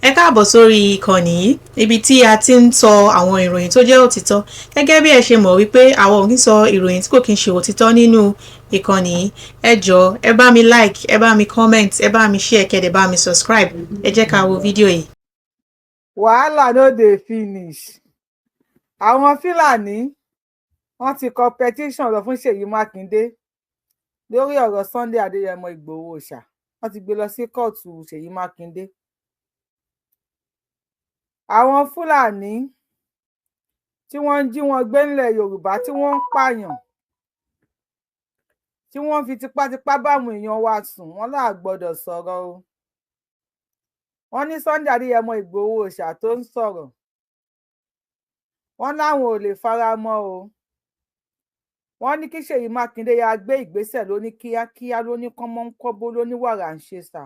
Ẹ káàbọ̀ sórí ìkànnì yìí, ibi tí a ti ń sọ àwọn ìròyìn tó jẹ́ òtítọ́. Gẹ́gẹ́ bí ẹ ṣe mọ̀ wípé àwọn ò kí ń sọ ìròyìn tí kò kí ń ṣe òtítọ́ nínú ìkànnì yìí. Ẹ jọ̀ọ́, ẹ bá mi like, ẹ bá mi comment, ẹ bá mi share, kẹ́ dẹ̀ bá mi subscribe. Ẹ jẹ́ ká wo fídíò yìí. Wàhálà no dey finish. Àwọn Fúlàní wọn ti kọ petition lọ fún Ṣèyí Mákindé lórí ọ̀rọ̀ Sunday Adéyẹmọ Ìgbòho Òòṣà. Wọn ti gbé lọ sí kóòtù Ṣèyí Mákindé. Àwọn Fúlàní tí wọn ń jí wọn gbé nílẹ̀ Yorùbá, tí wọn ń pààyàn, tí wọn ń fi tipátipá báwọn èèyàn wa sùn, wọn là gbọ́dọ̀ sọ̀rọ̀ o. Wọn ní Sunday Adéyẹmọ Ìgbòho Òòṣà tó ń sọ̀rọ̀, wọn láwọn ò lè fara mọ́ o. Wọn ní kí Ṣèyí Mákindé yáa gbé ìgbésẹ̀ lóní kíákíá, lóní kánmọńkóbó, lóní wàràǹṣeṣà.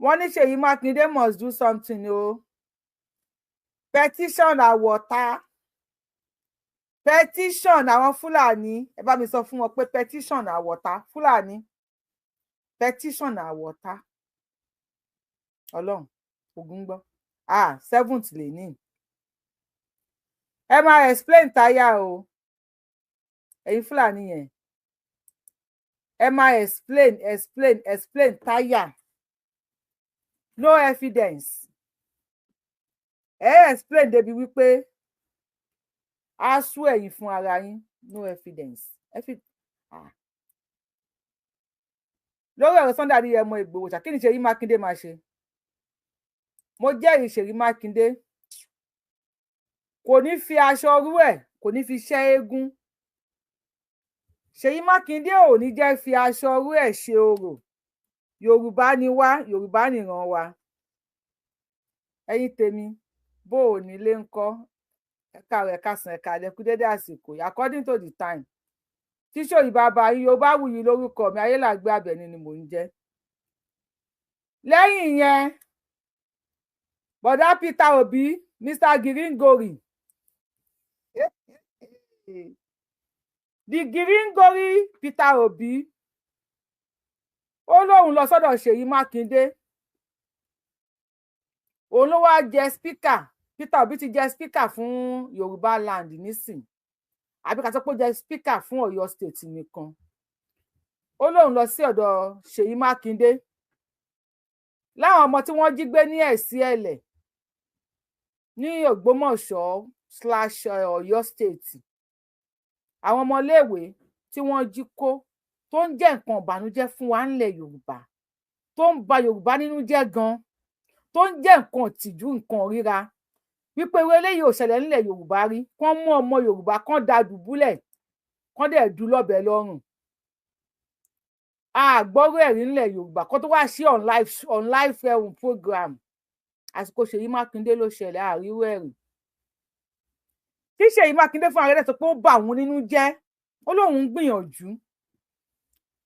Wọn ní Ṣèyí Mákindé must do something o. Petition àwọ̀ta, petition àwọn Fúlàní. Ẹ bá mi sọ fún wọn pé petition àwọ̀ta Fúlàní, petition àwọ̀ta. Ọlọ́run ogun gbọ́. Ah, seventh lè ní ẹ máa explain táyà o. Ẹ̀yin Fúlàní yẹn, ẹ máa explain, explain, explain táyà. No evidence. Ẹ explain débi wípé á sú ẹ̀yin fún ara yín. No evidence. Ah. Lórí ọ̀rọ̀ Sunday Adéyẹmọ Ìgbòho, ṣá kí ni Ṣèyí Mákindé máa ṣe? Mo jẹ́rìí Ṣèyí Mákindé, kò ní fi aṣọ rú ẹ̀, kò ní fi ṣẹ́ eégún. Ṣèyí Mákindé ò ní jẹ́ fi aṣọ rú ẹ̀ ṣe orò. Yorùbá ni wá, Yorùbá nìran wa. Ẹ̀yin tèmi, bó o nílé ń kọ́? Ẹ káàárọ̀, ẹ káàsán, ẹ káalẹ́, kú dédé àsìkò yìí according to the time tí sòyí bàbá yín. Yorùbá Wuyì lórúkọ mi, Ayélàgbé Àbẹ̀ní ni mò ń jẹ́. Lẹ́yìn yẹn, bọ̀dá Peter Obi, Mr Giringori, the Giringori Peter Obi, ó lóun lọ sọ́dọ̀ Ṣèyí Mákindé. Òun ló wáá jẹ speaker. Peter Obi ti jẹ speaker fún Yorùbá land nísìn, àbí ká sọ pé ó jẹ speaker fún Ọ̀yọ́ State nìkan. Ó lóun lọ sí ọ̀dọ̀ Ṣèyí Mákindé láwọn ọmọ tí wọ́n jí gbé ní Ẹ̀sìẹ̀lẹ̀ ní Ògbómọ̀ṣọ́ slash Ọ̀yọ́ State, àwọn ọmọléèwé tí wọ́n jí kó, tó ń jẹ́ nǹkan ìbànújẹ́ fún wa ńlẹ̀ Yorùbá, tó ń ba Yorùbá nínú jẹ́ gan, tó ń jẹ́ nǹkan ìtìjú, nǹkan ríra, wípé irú eléyìí ò ṣẹlẹ̀ nílẹ̀ Yorùbá rí. Kán mú ọmọ Yorùbá, kán da dùbúlẹ̀, kán dẹ̀ dú lọ́bẹ lọ́rùn. Àgbọ́rọ̀ ẹ̀rí ńlẹ̀ Yorùbá kó tó wá sí on live program. Àsìkò Ṣèyí Mákindé ló ṣẹlẹ̀, àríwó ẹ̀rí tí Ṣèyí Mákindé fún ààrẹ sọ pé ó bà òun nínú jẹ́. Ó lóun ń gbìyànjú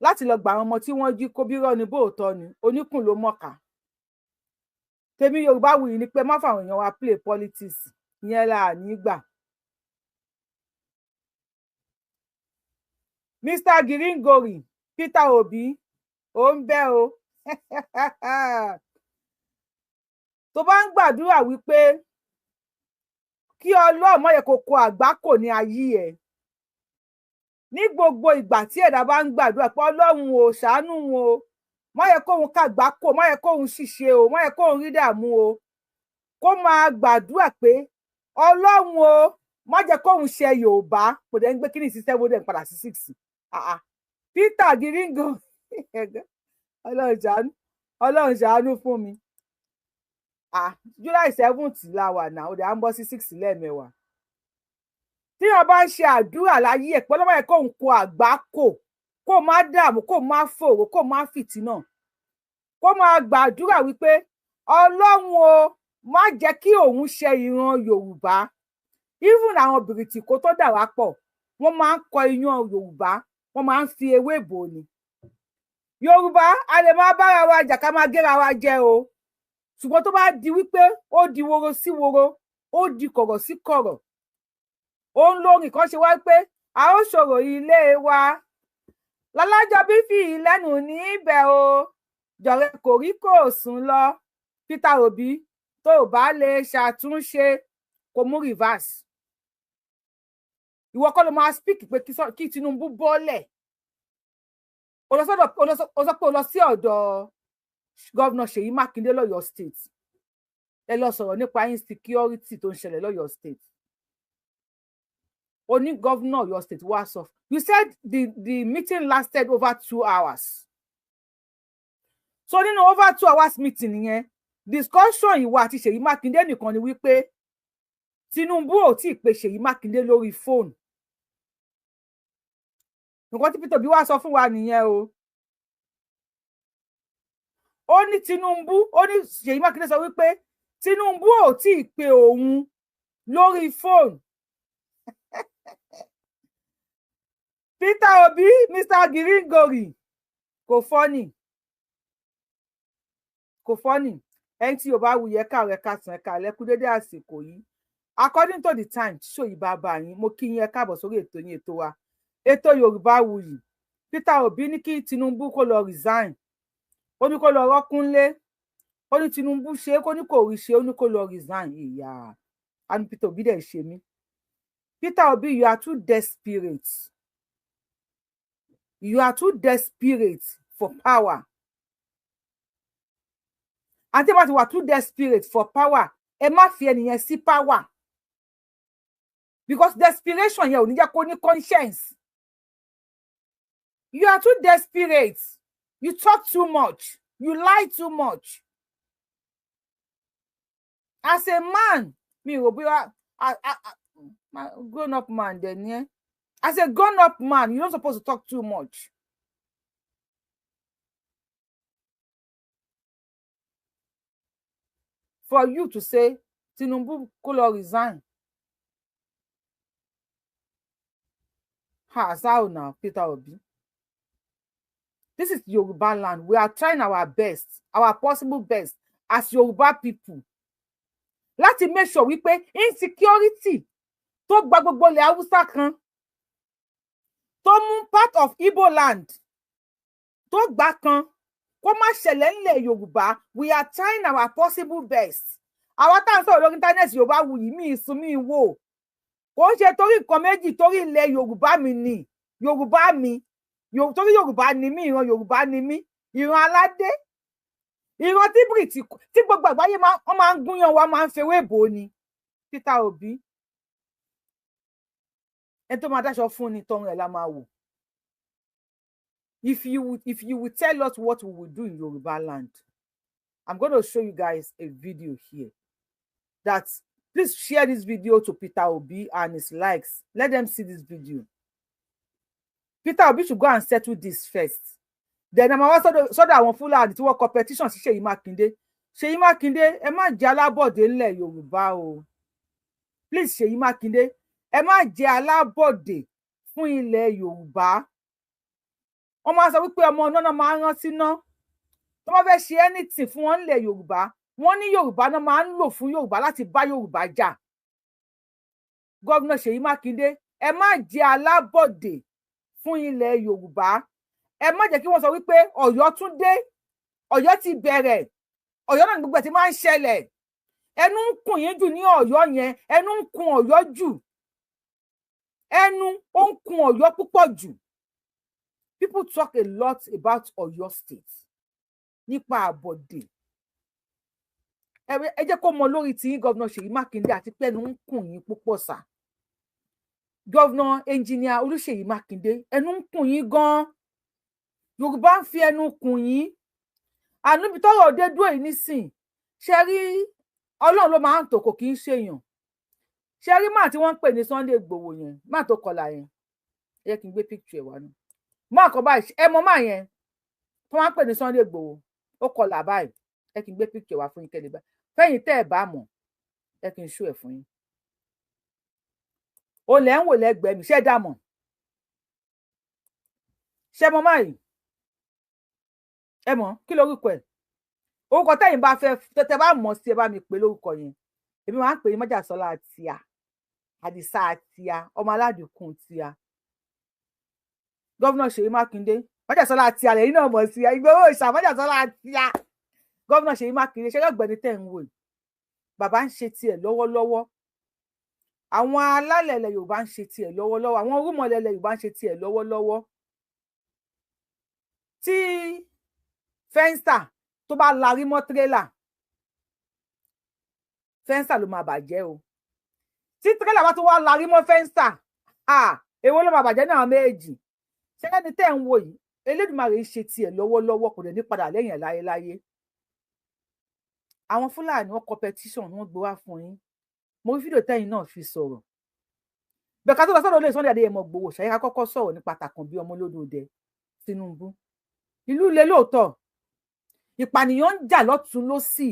láti lọ gba àwọn ọmọ tí wọ́n jí kó. Bí rọ́ ni, bóòtọ́ ni, oníkùn ló mọ̀ọ́ká. Tèmi Yorùbá Wuyì ni pé má fáwọn èèyàn wa play politics. Ìyẹn là ní gbà. Mr Giringori Peter Obi, ó ń bẹ o. Tó bá ń gbàdúrà wípé kí Ọlọ́run má yẹ kó kó àgbákò ní ayé ẹ̀, ní gbogbo ìgbà tí ẹ̀dá bá ń gbàdúrà pé Ọlọ́run ò ṣàánú o, má yẹ kóun kàgbákò, má yẹ kóun ṣìṣe o, má yẹ kóun rí dààmú o, kó máa gbàdúrà pé Ọlọ́run o, má jẹ́ kóun ṣe Yorùbá. Kò dẹ̀ ń gbé kíní sí seven, dẹ̀ ń padà sí six. Peter Giringo, Ọlọ́run ṣàánú, Ọlọ́run ṣàánú fún mi. July 7th la wà náà, ó dẹ̀ à ń bọ́ sí six lẹ́ẹ̀mẹ́wàá. Tí wọn bá ń ṣe àdúrà láyé ẹ̀ pé Ọlọ́run yẹ kóun kó àgbákò, kó má dààmú, kó má fòrò, kó má fìtínà, kó máa gbàdúrà wípé Ọlọ́run o, má jẹ́ kí òun ṣe ìran Yorùbá. Even àwọn bìrìtìkó tó dà wá pọ̀, wọ́n máa ń kọ iyán Yorùbá, wọ́n máa ń fi ewé bò ní Yorùbá. A lè máa bára wa jà, ká máa géra wa jẹ o, ṣùgbọ́n tó bá di wípé ó di woro sí woro, ó di kọ̀rọ̀ sí kọ̀rọ̀, òun lórin kan ṣe wá pé a ó ṣòro ilé wa lálájọbí fi ìlẹ́nu níbẹ̀ o, jọ̀rẹ́ kò rí kò sùn lọ. Peter Obi, tó o bá lè ṣàtúnṣe, kò mú reverse. Ìwọ kọ́ ló máa speak pé kí Tinubu bọ́lẹ̀. O lọ sọ́dọ̀, o sọ pé o lọ sí ọ̀dọ̀ Governor Ṣèyí Mákindé lọ́yọ̀ State. Ẹ lọ sọ̀rọ̀ nípa insecurity tó ń ṣẹlẹ̀ lọ́yọ̀ State. O ní Governor Ọ̀yọ́ State wá sọ. You said the meeting lasted over 2 hours. So nínú over 2 hours meeting yẹn, discussion ìwọ àti Ṣèyí Mákindé nìkan ni wípé Tinubu ò tí ì pe Ṣèyí Mákindé lórí fóònù. Nǹkan tí Peter Obi wá sọ fún wa nìyẹn o. Ó ní Tinubu, ó ní Ṣèyí Mákindé sọ wípé Tinubu ò tí ì pe òun lórí fóònù. Peter Obi, Mr Giringori, kò funny, kò funny. Ẹni tí Yorùbá wuyì, ẹ̀ka rẹ̀ ká sàn ẹ̀ka lẹ́kú dédé àsìkò yìí according to the time tí ṣòyí bá bá yín. Mo kí yín, ẹ káàbọ̀ sórí ètò yín, ètò wa, ètò Yorùbá Wuyì. Peter Obi ní kí Tinubu kó lọ resign. Ó ní kó lọ rọ́kúnlé. Ó ní Tinubu ṣe é, kó ní kò rí ṣe, ó ní kó lọ resign. Ìyá àmì Peter Obi dẹ̀ ṣe mí. Peter Obi, you are too desperate. You are too desperate for power. Àti bá ti wà too desperate for power, ẹ má fi ẹnìyẹn sí power, because desperation yẹn ò ní jẹ́ kó ní conscience. You are too desperate. You talk too much. You lie too much. As a man, mi ò bóyá grown up man dẹ̀ ni ẹ́. As a grown up man, you no suppose to talk too much. For you to say Tinubu kó lọ resign, ha, how now, Peter Obi? This is Yoruba land. We are trying our best, our possible best as Yoruba people láti make sure wípé insecurity tó gba gbogbo ilẹ̀ Haúsá kan, tó mú part of Igbo land, tó gbà kan, kó má ṣẹlẹ̀ ńlẹ̀ Yorùbá. We are trying our possible best. Àwa tá à ń sọ̀rọ̀ lórí íńtánẹ́ẹ̀tì, Yorùbá Wuyì, mí ìsún mí wò, kò ń ṣe torí nǹkan méjì, torí ilẹ̀ Yorùbá mi ni. Yorùbá mi, torí Yorùbá ni mí, ìran Yorùbá ni mí, ìran aládé, ìran tí Bìrìtì tí gbogbo àgbáyé wọ́n máa ń gúnyán wa, máa ń fewé bò ó ni. Peter Obi, ẹni tó máa dáṣọ fún ni tọrùn ẹ̀ la máa wò. If you will tell us what we will do in Yoruba land, I'm going to show you guys a video here. That, please share this video to Peter Obi and his likes. Let them see this video. Peter Obi should go and settle this first. Then àmọ́ wá sọ́dọ̀ àwọn Fúlàní tí wọ́n kọ petition sí Ṣèyí Mákindé. Ṣèyí Mákindé, ẹ má jẹ́ alábọ̀dé ńlẹ̀ Yorùbá o. Please, Ṣèyí Mákindé, ẹ má jẹ́ alábọ̀dé fún ilẹ̀ Yorùbá. Wọ́n máa sọ wípé ọmọ náà máa ń rán síná. Tó bá fẹ́ ṣe anything fún wọn nílẹ̀ Yorùbá, wọ́n ní Yorùbá náà máa ń lò fún Yorùbá láti bá Yorùbá jà. Gómìnà Ṣèyí Mákindé, ẹ má jẹ́ alábọ̀dé fún ilẹ̀ Yorùbá. Ẹ má jẹ́ kí wọ́n sọ wípé Ọ̀yọ́ tún dé, Ọ̀yọ́ ti bẹ̀rẹ̀. Ọ̀yọ́ náà ní gbogbo ẹ̀ ti máa ń ṣẹlẹ̀. Ẹnu ń kùn yín jù ní Ọ̀yọ́ yẹn. Ẹnu ń kun Ọ̀yọ́ jù. Ẹnu ó ń kun Ọ̀yọ́ púpọ̀ jù. People talk a lot about Ọ̀yọ́ State nípa àbọ̀dè. Ẹ jẹ́ kó mọ lórí tí Governor Ṣèyí Mákindé, àti pé ẹnu ń kùn yín púpọ̀ sà. Governor Engineer Olúṣèyí Mákindé, ẹnu ń kùn yín gan-an. Yorùbá ń fi ẹnu kùn yín. Àníbi tọ́rọ̀ dé dúró yìí nísìn, ṣe rí, Ọlọ́run ló máa ń tò, kò kì í ṣèyàn. Ṣe rí máà tí wọ́n ń pè ní Sunday Igboho yẹn, máà tó kọlà yẹn, ẹ jẹ́ kí n gbé picture ẹ̀ wá náà. Máà kọ báyìí, ẹ mọ máà yẹn tó wọ́n ń pè ní Sunday Igboho, ó kọlà báyìí. Ẹ kí n gbé picture wá fún yín kẹ́lẹ́ báyìí. Fẹ́yìn tẹ́ ẹ̀ bá mọ̀, ẹ kí n ṣó ẹ̀ fún yín. Olè ń wò lẹ́gbẹ̀ẹ́ mi. Ṣé dá mọ̀? Ṣé mọ máa yìí? Ẹ mọ̀ kí lorúkọ ẹ̀? Orúkọ tẹ́yìn bá fẹ́ tẹ́tẹ́ bá mọ̀ sí, ẹ bá mi pè lórúkọ yẹn. Èmi máa ń pè ní Májàsọ́lá tíá, Àdìsá tíá, ọmọ aládùnkùn tíá. Governor Ṣèyí Mákindé, Májàsọ́lá tíá lẹ́yìn náà mọ̀ sí. Ìgbòho ìṣà, Májàsọ́lá tíá. Governor Ṣèyí Mákindé, ṣé ọ̀gbẹ́ni tẹ̀ ń wò yìí, bàbá ń ṣe tiẹ̀ lọ́wọ́lọ́wọ́. Àwọn alálẹ̀ ilẹ̀ Yorùbá ń ṣe tiẹ̀ lọ́wọ́lọ́wọ́. Àwọn irúnmọlẹ̀ ilẹ̀ Yorùbá ń ṣe tiẹ̀ lọ́wọ́lọ́wọ́. Tí fence tó bá larí mọ́ tírélà, fence ló máa bàjẹ́ o. Tí tírélà bá tún wá larí mọ́ fence, èwo ló máa bàjẹ́ náà méjì? Ṣé ẹni tẹ́ ń wò yìí, Elédùmarè ń ṣe tiẹ̀ lọ́wọ́lọ́wọ́, kò dẹ̀ ní padà lẹ́yìn ẹ̀ láyéláyé. Àwọn Fúlàní, wọ́n kọ petition, wọ́n gbé wá fún yín. Mo rí fídíò tẹ́yìn náà fi sọ̀rọ̀ bẹ́ẹ̀. Ká tó lọ sọ́dọ̀ olóyè Sunday Adéyẹmọ Ìgbòho, ṣàyẹ̀ká kọ́kọ́ sọ̀rọ̀ nípa Tàkànbí ọmọ olódòdẹ Tinubu. Ìlú le lóòótọ́, ìpànìyàn ń jà lọ́tún lọ́sì,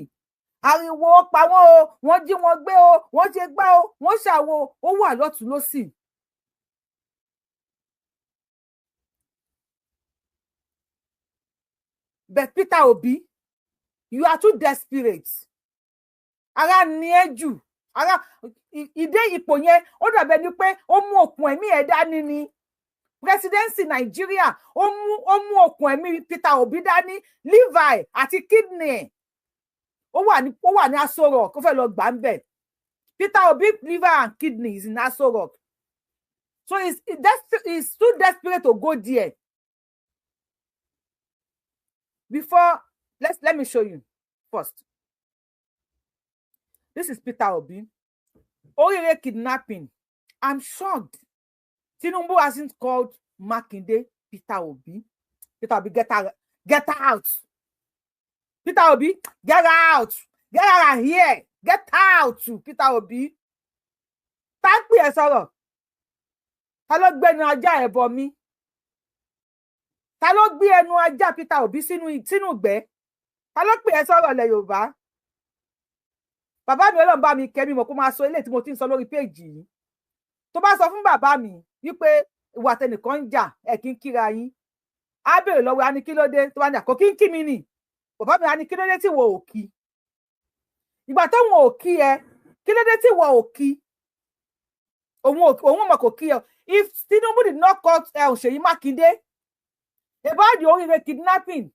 ariwo pa wọ́n o, wọ́n jí wọn gbé o, wọ́n ṣe gbá o, wọ́n ṣàwo, ó wà lọ́tún lọ́sì. But Peter Obi, you are too desperate. Ara ni ẹ jù. Ara ìdé ipò yẹn, ó dàbẹ̀ ni pé ó mú okùn ẹ̀mí ẹ̀ dání ni. Presidency Nàìjíríà, ó mú okùn ẹ̀mí Peter Obi dání, liver àti kidney ẹ̀. Ó wà ní Aso Rock, ó fẹ́ lọ gbà ń bẹ̀. Peter Obi liver and kidney is in Aso Rock. So he's too desperate to go there. Before, let me show you first. This is Peter Obi. Orire kidnapping. I'm shocked. Tinubu hasn't called Makinde, Peter Obi. Peter Obi, get out. Get out. Peter Obi, get out. Get out of here. Get out, Peter Obi. Tá ń pè ẹ́ sọ̀rọ̀? Ta ló gbẹnu ajá ẹ̀ bọ mí? Ta ló gbé ẹnu ajá Peter Obi sínú ìgbẹ́? Ta ló pè ẹ́ sọ̀rọ̀ ilẹ̀ Yorùbá? Bàbá mi, Ọlọ́run bá mi kẹ́ mi mọ̀ kó máa sọ eléyìí tí mo ti ń sọ lórí péèjì yìí. Tó bá sọ fún bàbá mi wípé ìwà tẹnìkan ń jà, ẹ kí ń kíra yín, á béèrè lọ́wọ́, á ní kí ló dé? Tó bá ní àkókí ń kí mi nì, bàbá mi á ní kí ló dé tí wọ́n ò kí? Ìgbà tóun ò kí ẹ, kí ló dé tí wọ́n ò kí? Òun mọ̀ kò kí ẹ. If Tinubu did not call Ṣèyí Mákindé about the Oríire kidnapping,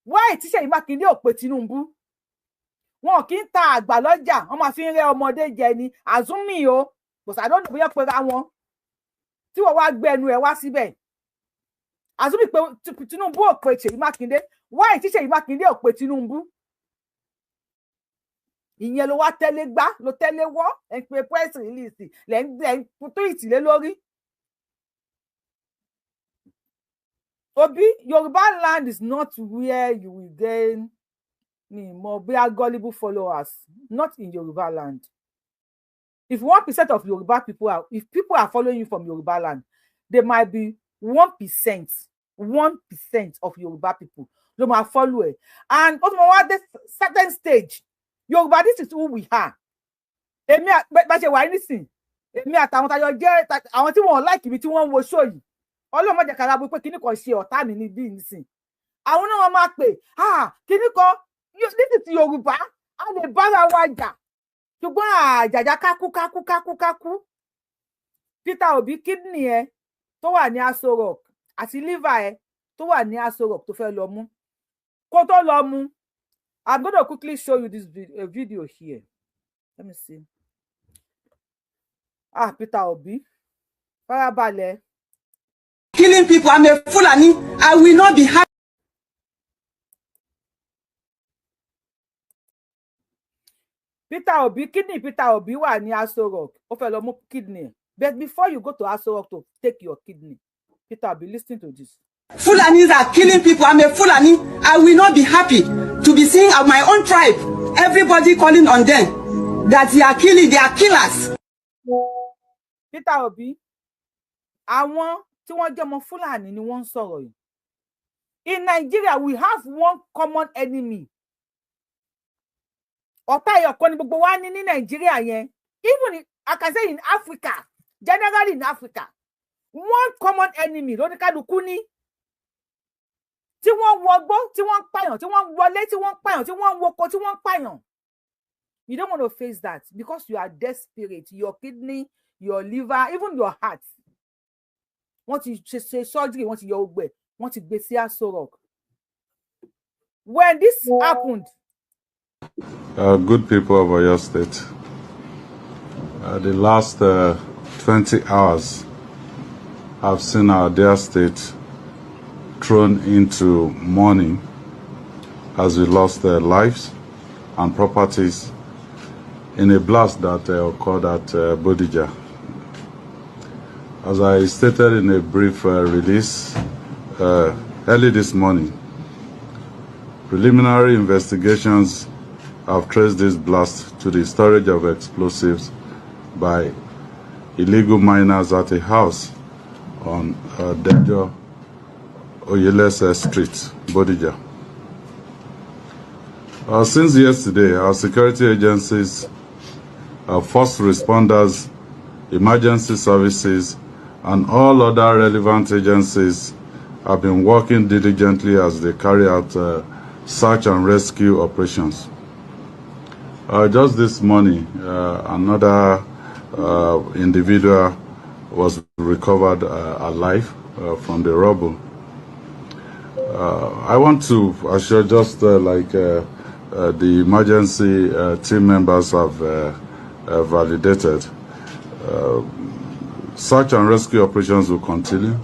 why tí Ṣèyí Mákindé ò pe Tinubu? Wọn kì í ta àgbà lọ́jà, wọn máa fi ń rẹ́ ọmọdé jẹ ni. Àzúmì o, kò sàdọ́nà bóyá pera wọn tí wọ́n wá gbé ẹnu ẹ̀ wá síbẹ̀. Àzúmì pé Tinubu ò pe Ṣèyí Mákindé, why tí Ṣèyí Mákindé ò pe Tinubu? Ìyẹn ló wá tẹ́lẹ̀ gbá, ló tẹ́lẹ̀ wọ́ ẹ̀ ń pe press release, lẹ́ ń tweet lé lórí. Obi, Yoruba land is not where you will gain mi mọ bóyá gullible followers, not in Yoruba land. If 1% of Yoruba people are, if people are following you from Yoruba land, they might be 1%, 1% of Yoruba people ló máa follow ẹ. And ó tún máa wá dé certain stage, Yorùbá, this is who we are. Èmi bá ṣe wà nísìn, èmi àtàwọn tajọ jẹ́ àwọn tí wọn like mi tí wọ́n ń wo show yìí, Ọlọ́run má jẹ́ kára bó pé kíní kan ṣe ọ̀tá mi ní bí nísìn, àwọn náà wọ́n máa pè, ah, kíní kan. This is Yorùbá. A lè bára wa jà, ṣùgbọ́n àjàjà kákú kákú kákú kákú. Peter Obi, kidney ẹ tó wà ní Aso Rock àti liver ẹ tó wà ní Aso Rock tó fẹ́ lọ mú, kó tó lọ mú, I'm gonna quickly show you this video here. Let me see. Ah, Peter Obi, farabalẹ̀. Killing people. I'm a Fulani. I will not be happy. Peter Obi, kidney Peter Obi wà ní Aso Rock, ó fẹ́ lọ mú kidney. But before you go to Aso Rock to take your kidney, Peter Obi, listen to this. Fulanis are killing people. I'm a Fulani. I will not be happy to be seeing my own tribe, everybody calling on them that they are killing, they are killers. Peter Obi, àwọn tí wọ́n jẹ́ ọmọ Fúlàní ni wọ́n ń sọ̀rọ̀ yìí. In Nigeria, we have one common enemy. Ọ̀tá ẹyọ kan ni gbogbo wa ní ní Nàìjíríà yẹn. Even in, I can say in Africa, generally in Africa, one common enemy lóníkálukú ní, tí wọ́n wọgbó, tí wọ́n ń pààyàn, tí wọ́n ń wọlé, tí wọ́n ń pààyàn, tí wọ́n ń woko, tí wọ́n ń pààyàn. You don't want to face that because you are desperate. Your kidney, your liver, even your heart, wọ́n ti ṣe surgery, wọ́n ti yọ ogbẹ, wọ́n ti gbé sí Aso Rock. When this happened, Good people of Oyo State, the last 20 hours have seen our dear state thrown into mourning as we lost their lives and properties in a blast that occurred at Bodija. As I stated in a brief release early this morning, preliminary investigations have traced this blast to the storage of explosives by illegal miners at a house on Dejo Oyelese Street, Bodija. Since yesterday, our security agencies, our first responders, emergency services, and all other relevant agencies have been working diligently as they carry out search and rescue operations. Just this morning, another individual was recovered alive from the rubble. I want to assure, just like the emergency team members have validated, search and rescue operations will continue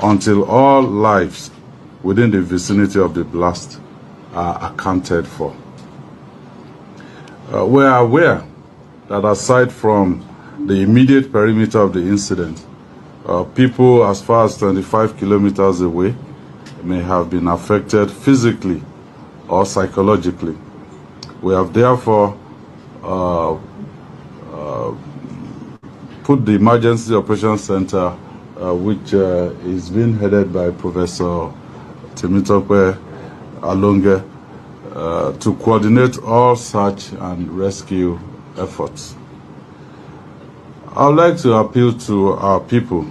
until all lives within the vicinity of the blast are accounted for. We are aware that aside from the immediate perimeter of the incident, people as far as 25 kilometers away may have been affected physically or psychologically. We have therefore put the Emergency Operations Center, which is being headed by Professor Temitope Alonge, to coordinate all search and rescue efforts. I would like to appeal to our people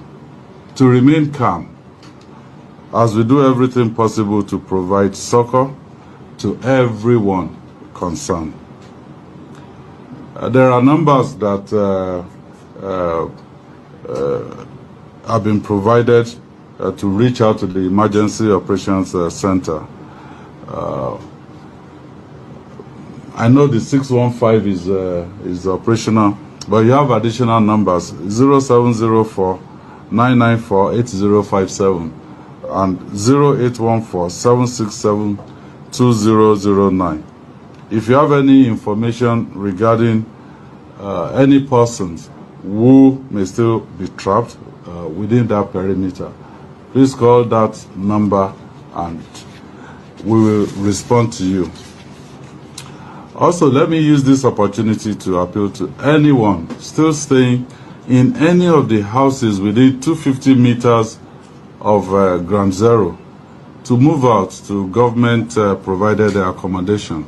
to remain calm as we do everything possible to provide succor to everyone concerned. There are numbers that have been provided to reach out to the Emergency Operations Center. I know the 615 is operational, but you have additional numbers: 0704 994 8057 and 0814 767 2009. If you have any information regarding any persons who may still be trapped within that perimeter, please call that number and we will respond to you. Also, let me use this opportunity to appeal to anyone still staying in any of the houses within 250 meters of Ground Zero to move out to government provided accommodation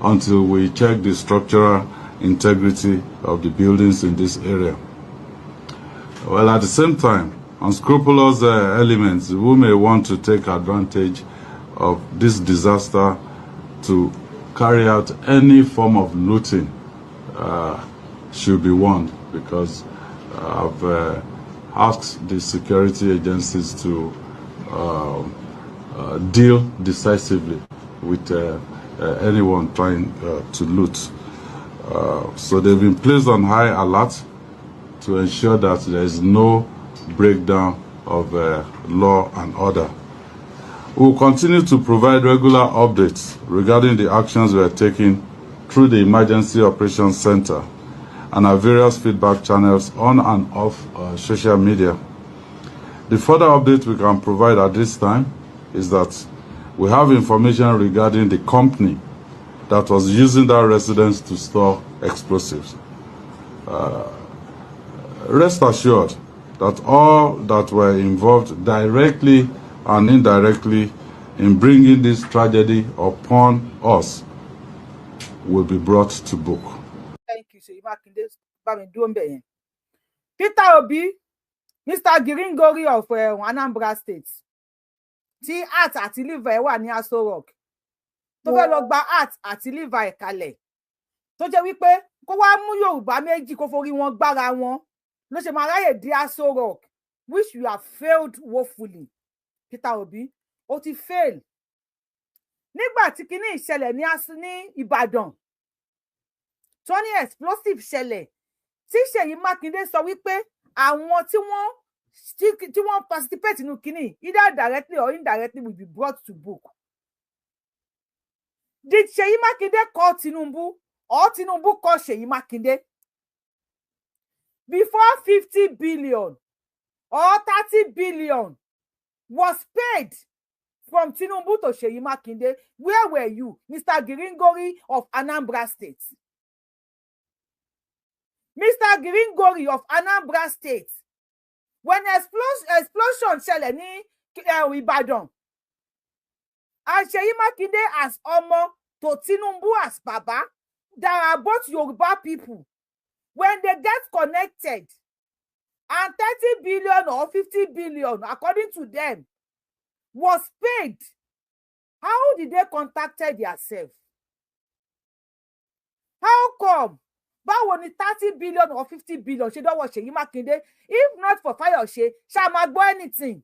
until we check the structural integrity of the buildings in this area. Well, at the same time, unscrupulous elements who may want to take advantage of this disaster to carry out any form of looting should be warned, because I've asked the security agencies to deal decisively with anyone trying to loot. So they've been placed on high alert to ensure that there is no breakdown of law and order. We will continue to provide regular updates regarding the actions we are taking through the Emergency Operations Center and our various feedback channels on and off social media. The further update we can provide at this time is that we have information regarding the company that was using that residence to store explosives. Rest assured that all that were involved directly and indirectly in bringing this tragedy upon us will be brought to book. Thank you, Ṣèyí Mákindé. Bá mi dúró ń bẹ̀ yẹn. Peter Obi, Mr Giringori of Anambra State, tí heart àti liver ẹ̀ wà ní Aso Rock, tó fẹ́ lọ gba heart àti liver ẹ̀ kalẹ̀, tó jẹ́ wípé kó wá mú Yorùbá méjì kó forí wọn gbára wọn ló ṣe máa ráyè dé Aso Rock, which you have failed woefully. Peter Obi, ó ti fail. Nígbà tí kinní ìṣẹ̀lẹ̀ ní Ìbàdàn. Tí wọ́n ní explosive ṣẹlẹ̀, tí Ṣèyí Mákindé sọ wípé àwọn tí wọ́n participate nínú kínní, either directly or indirectly, will be brought to book. Did Ṣèyí Mákindé call Tinubu or Tinubu call Ṣèyí Mákindé? Before 50 billion or 30 billion was paid from Tinubu to Seyi Makinde, where were you, Mr. Giringori of Anambra State? Mr. Giringori of Anambra State, when explosion ṣẹlẹ̀ ní Ìbàdàn, and Seyi Makinde as ọmọ to Tinubu as baba, there are both Yoruba people, when they get connected and 30 billion or 50 billion, according to them, was paid, how did they contacted themselves? How come? Báwo ni 30 billion or 50 billion ṣe dọ́wọ́ Ṣèyí Mákindé? If not for Fáyọ̀ṣe, ṣá máa gbọ́ anything?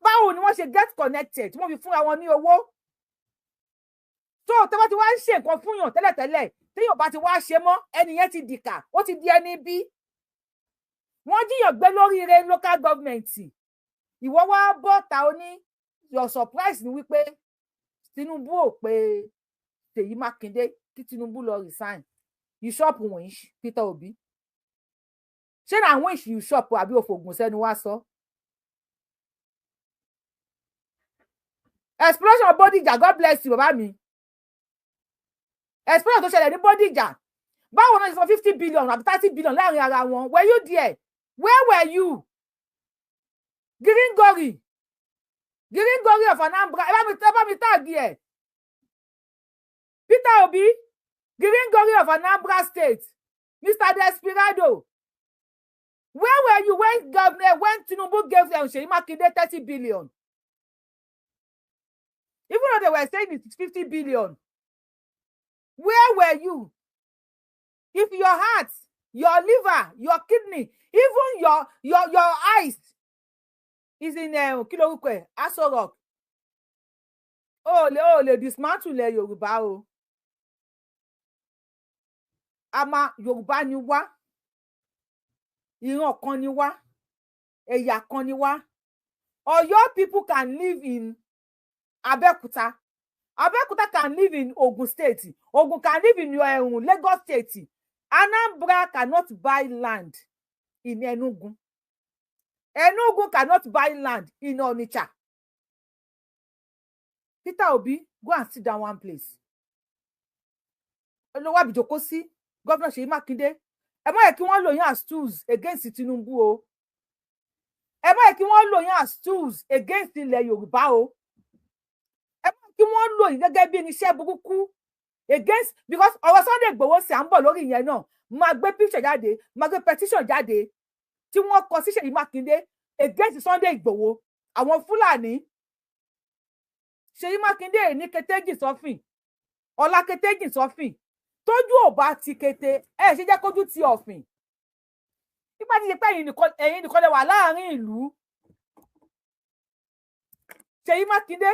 Báwo ni wọ́n ṣe get connected tí wọ́n fi fúnra wọn ní owó? Tó tó bá ti wá ń ṣe nǹkan fúnyàn tẹ́lẹ̀tẹ́lẹ̀, téèyàn bá ti wá ṣe mọ́, ẹni yẹn ti dìkà, ó ti di ẹni bí wọ́n jíyàn gbé lóríire local government. Ìwọ wá bọ́ta, ó ní your surprise ni wípé Tinubu ò pé Ṣèyí Mákindé kí Tinubu lọ resign. You chop winch, Peter Obi. Ṣé na winch you chop, àbí òfògùn sẹ́nu wá sọ? Explosion Bódìjà, God bless you, bàbá mi. Explosion tó ṣẹlẹ̀ ní Bódìjà, báwo náà ṣe sọ 50 billion àbí 30 billion láàrin ara wọn? Were you there? Where were you, Giringori, Giringori of Anambra? Ẹ bá mi tag ẹ. Peter Obi, Giringori of Anambra State, Mr. Desperado, where were you when governor when Tinubu gave them Seyi Makinde 30 billion, even though they were saying it's 50 billion? Where were you? If your heart, your liver, your kidney, even your eyes is in kí lorúkọ ẹ, Aso Rock, o lè dismantle ilẹ̀ Yorùbá o. A máa, Yorùbá ni wá, ìran kan ni wá, ẹ̀yà kan ni wá. Ọ̀yọ́ people can live in Abẹ́òkúta, Abẹ́òkúta can live in Ogun State, Ogun can live in Lagos State. Anambra cannot buy land in Enugu, Enugu cannot buy land in Onitsha. Peter Obi, go and sit down one place. Olówó àbíjòkó sí Governor Ṣèyí Mákindé, ẹ má yẹ kí wọ́n lò yín as tools against Tinubu o. Ẹ má yẹ kí wọ́n lò yín as tools against ilẹ̀ Yorùbá o. Ẹ má yẹ kí wọ́n lò yín gẹ́gẹ́ bí irinṣẹ́ burúkú against, because ọ̀rọ̀ Sunday Igboho sì à ń bọ̀ lórí ìyẹn náà. Máa gbé picture jáde, máa gbé petition jáde tí wọ́n kọ sí Ṣèyí Mákindé against Sunday Igboho. Àwọn Fúlàní, Ṣèyí Mákindé ní kétéjì sọ́fìn ọlá, kétéjì sọ́fìn. Tójú ò bá ti kété, ẹ ṣe jẹ́ kójú ti ọ̀fìn. Nígbà tí ṣe pé ẹ̀yin nìkan lè wà láàrin ìlú, Ṣèyí Mákindé,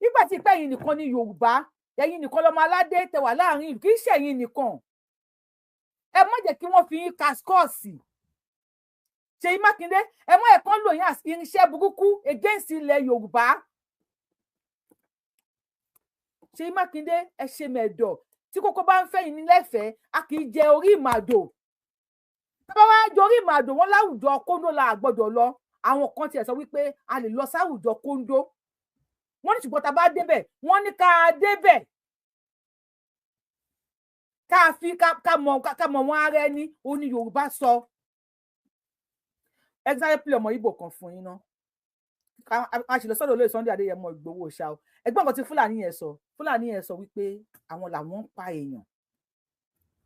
nígbà tí pé ẹ̀yin nìkan ní Yorùbá, ẹ̀yin nìkan lọmọ aládé tẹ wà láàrin ìlú, kì í ṣe ẹ̀yin nìkan. Ẹ má jẹ́ kí wọ́n fi yín kaskọ́ọ̀sì, Ṣèyí Mákindé. Ẹ má ẹ̀kan lò yín as irinṣẹ́ burúkú against ilẹ̀ Yorùbá. Ṣèyí Mákindé, ẹ ṣe mẹ̀dọ̀. Tí kókó bá ń fẹ́ yín nílẹ̀fẹ̀ẹ́, a kì í jẹ orí ìmàdò. Tá bá wá jẹ orí ìmàdò wọn láwùjọ kóńdó la gbọ́dọ̀ lọ. Àwọn kan tiẹ̀ sọ wípé a lè lọ sáwùjọ kóńdó. Wọ́n ní ṣùgbọ́n tá a bá débẹ̀, wọ́n ní ká débẹ̀, ká fi ká mọ̀ wọn ara ẹni. Ó ní Yorùbá sọ. Example ọmọ Ìgbò kan fún yín ná. A sì lọ sọ́dọ̀ olóyè Sunday Adéyẹmọ Ìgbòho ṣá o. Ẹ̀gbọ́n kan tí Fúlàní yẹn sọ, Fúlàní yẹn sọ wípé àwọn làwọn ń pa èèyàn.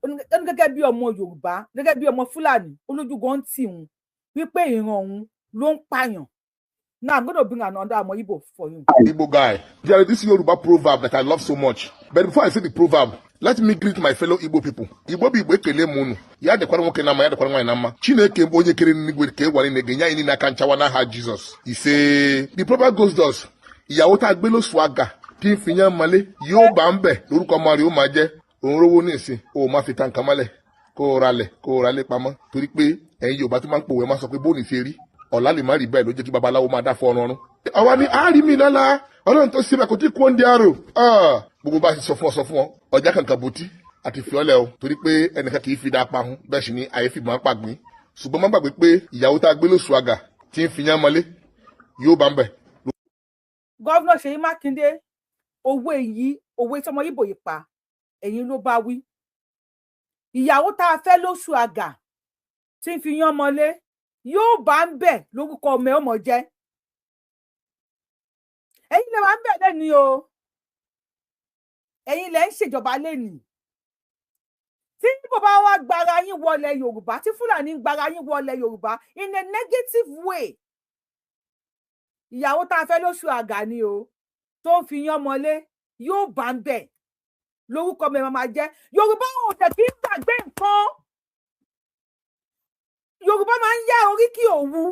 Ó ní gẹ́gẹ́ bí ọmọ Yorùbá, gẹ́gẹ́ bí ọmọ Fúlàní, olójúgan ń tì òun wípé ìran òun ló ń pààyàn. Now I'm going to bring another ọmọ Igbo for you. Igbo guy. There is this Yoruba proverb that I love so much. But before I say the proverb, let me greet my fellow Igbo people. Igbo bụ Igbo, ekele m unu. Ya dịkwara nwoke na mma, ya dịkwara nwaanyị na mma. Chineke bụ onye kere n'igwe ka e gwara niile ga-enye anyị niile aka nchawa n'aha Jizọs. Ise. The proverb goes thus. Ìyàwó tá a gbé lóṣù àgà tí ń fi yán malé yóò bá ń bẹ̀ lórúkọ ọmọ rẹ̀ ó máa jẹ́. Òun rówó ní ìsìn, o máa fi ta nǹkan mọ́lẹ̀, kó o ralẹ̀, kó o ralẹ̀ pamọ́, torí pé ẹ̀yin Yorùbá tó máa ń pòwe máa sọ pé bóòní ṣe rí ọ̀la lè má rí bẹ́ẹ̀, ló jẹ́ kí babaláwo máa dá fọ́ ọrùn ọrùn. Àwa ni a rí mi lọ́la, Ọlọ́run tó síbẹ̀ kò tí kú oúnjẹ àrò. Gbogbo bá a ṣe sọ fún ọ, sọ fún ọ, ọjà kankan bòtí àti fiọ́lẹ̀ o, torí pé ẹnìkan kì í fi dáa pahun, bẹ́ẹ̀ sì ni àyè fi máa ń pàgbín. Ṣùgbọ́n má gbàgbé pé ìyàwó tá a gbé lóṣù àgà tí ń fi yán mọ́lé yóò bá ń bẹ̀. Governor Ṣèyí Mákindé, owó èyí, òwe tí ọmọ Ìgbò yìí pa, ẹ̀yin ló bá wí. Ìyàwó tá a fẹ́ lóṣù àgà tí ń fi yán mọ́lé yóò bá ń bẹ̀ lórúkọ ọmọ ẹ̀ ọmọ jẹ́. Ẹ̀yin lè wà ń bẹ̀ lẹ́ni o, ẹ̀yin lẹ ń ṣèjọba lẹ́ni. Tí bàbá wa gbára yín wọlé Yorùbá, tí Fúlàní ń gbára yín wọlé Yorùbá in a negative way, ìyàwó tá a fẹ́ lóṣù àgà ni o tó ń fi yán mọ́lé yóò bá ń bẹ̀ lórúkọ ọmọ ẹ̀ máa jẹ́. Yorùbá ò tẹ̀ kí ń gbàgbé nǹkan. Yorùbá máa ń yá oríkì Òwu,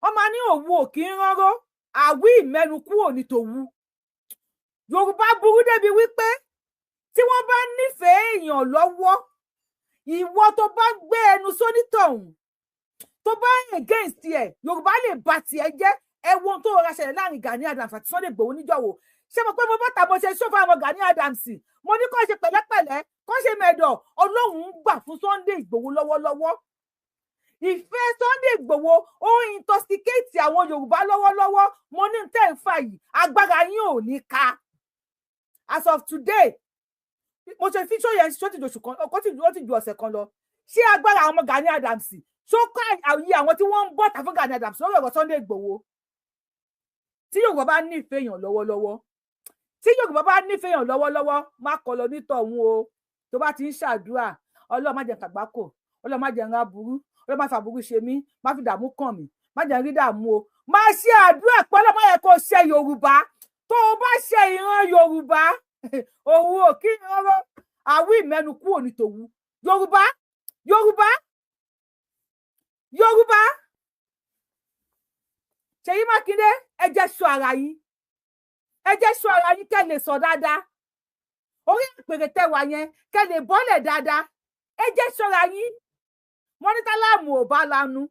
wọ́n máa ní Òwu ò kí ń ránró, àwí ìmẹ́nu kúrò ní tòwu. Yorùbá burú débi wípé tí wọ́n bá nífẹ̀ẹ́ èèyàn lọ́wọ́, ìwọ tó bá gbé ẹnu sónítọ̀hún, tó bá against ẹ̀, Yorùbá lè ba tiẹ̀ jẹ́. Ẹ wo ohun tó rọra ṣẹlẹ̀ láàrin Gani Adams àti Sunday Igboho níjọ́wọ́. Ṣé mo pé mo bọ́ta, mo ṣe ṣó fún àwọn Gani Adams, mo ní kó ṣe pẹ̀lẹ́pẹ̀lẹ́, kó ṣe mẹ̀dọ̀. Ọlọ́run ń gbà fún Sunday Igboho lọ́wọ́lọ́wọ́. Ìfẹ́ Sunday Igboho ó intoxicate àwọn Yorùbá lọ́wọ́lọ́wọ́. Mo ní tẹ́ ń fà yìí, agbára yín ò ní ká. As of today, mo ṣe fíṣọ yẹn, ṣó ti ju oṣù kan, ó ti ju ọ̀sẹ̀ kan lọ. Ṣé agbára àwọn ọmọ Gani Adams ṣó ká àyè àwọn tí wọ́n ń bọ̀ tà fún Gani Adams lórí ọ̀rọ̀ Sunday Igboho? Tí Yorùbá bá nífẹ̀ẹ́ èèyàn lọ́wọ́lọ́wọ́, tí Yorùbá bá nífẹ̀ẹ́ èèyàn lọ́wọ́lọ́wọ́, má kọ lọ nítọ̀hún o. Tó bá ti ń ṣàdúrà, Ọlọ́run má jẹ́ kàgbákò, Ọlọ́run má jẹ́ ń ráburú, Ọlọ́run má fi àbúrú ṣe mí, má fi dààmú kàn mí, má jẹ́ ń rí dààmú o. Má ṣe àdúrà pé Ọlọ́run má yẹ kó ṣe Yorùbá. Tó o bá ṣe ìran Yorùbá, òun ò kí ọ̀rọ̀ àwí ìmẹ́nu kúrò ní tòun. Yorùbá, Yorùbá, Yorùbá, Ṣèyí Mákindé, ẹ jẹ́ ṣọ́ ara yín, ẹ jẹ́ ṣọ́ ara yín, kẹ́ lè sọ dáadáa orí àpèrè tẹwà yẹn, kẹ́ lè bọ́lẹ̀ dáadáa. Ẹ jẹ́ ṣọ́ra yín. Wọ́n ní táláàmù ò bá lanu,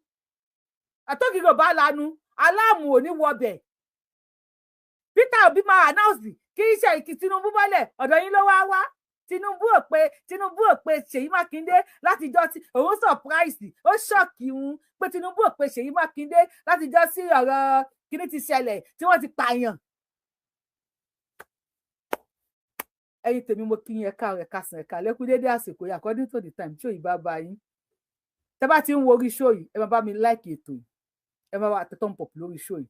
àtòkìrì ò bá lanu, aláàmù ò ní wọbẹ̀. Peter Obi máa announce kí iṣẹ́ ìkí Tinubu bọ́lẹ̀, ọ̀dọ̀ yín ló wá wá. Tinubu ò pé, Tinubu ò pé Ṣèyí Mákindé látijọ́ tí òun surprise, ó shock òun pé Tinubu ò pé Ṣèyí Mákindé látijọ́ sí ọ̀rọ̀ kíní ti ṣẹlẹ̀ tí wọ́n ti pààyàn. Ẹ̀yin tèmi, mo kí yín, ẹ káàárọ̀, ẹ káàsán, ẹ káalẹ́, kú déédéé àsìkò yìí, according to the time tí òyìn bá bá yín. Tẹ́ bá ti ń wo orí show yìí, ẹ máa bá mi like ètò yìí, ẹ máa bá tẹ thumb up lórí show yìí,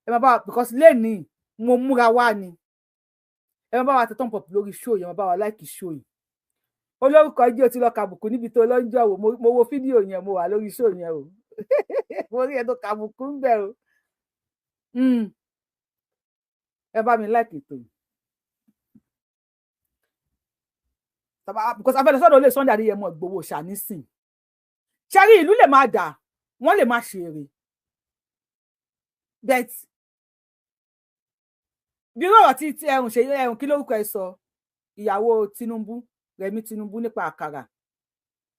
ẹ máa bá wa, because lẹ́nìí mo múra wá ni. Ẹ máa bá wa tẹ thumb up lórí show yìí, ẹ máa bá wa like show yìí. Olórúkọ jí o ti lọ kàbùkù níbi tó lọ ń jọ wò. Mo wo fídíò yẹn, mo wà lórí show yẹn o, mo rí ẹ tó kàbùkù ń bẹ o. Ẹ bá mi like ètò yìí because afẹ́lẹ́ sọ́dọ̀ olè Sunday Adéyẹmọ Ìgbòho ṣànísìn ṣẹ́rí, ìlú lè máa dà, wọ́n lè máa ṣeré, but bí ọ̀rọ̀ tí ẹ̀hùn ṣe ẹ̀hùn kí lórúkọ ẹ sọ, ìyàwó Tinubu, Rẹ̀mí Tinubu, nípa àkàrà,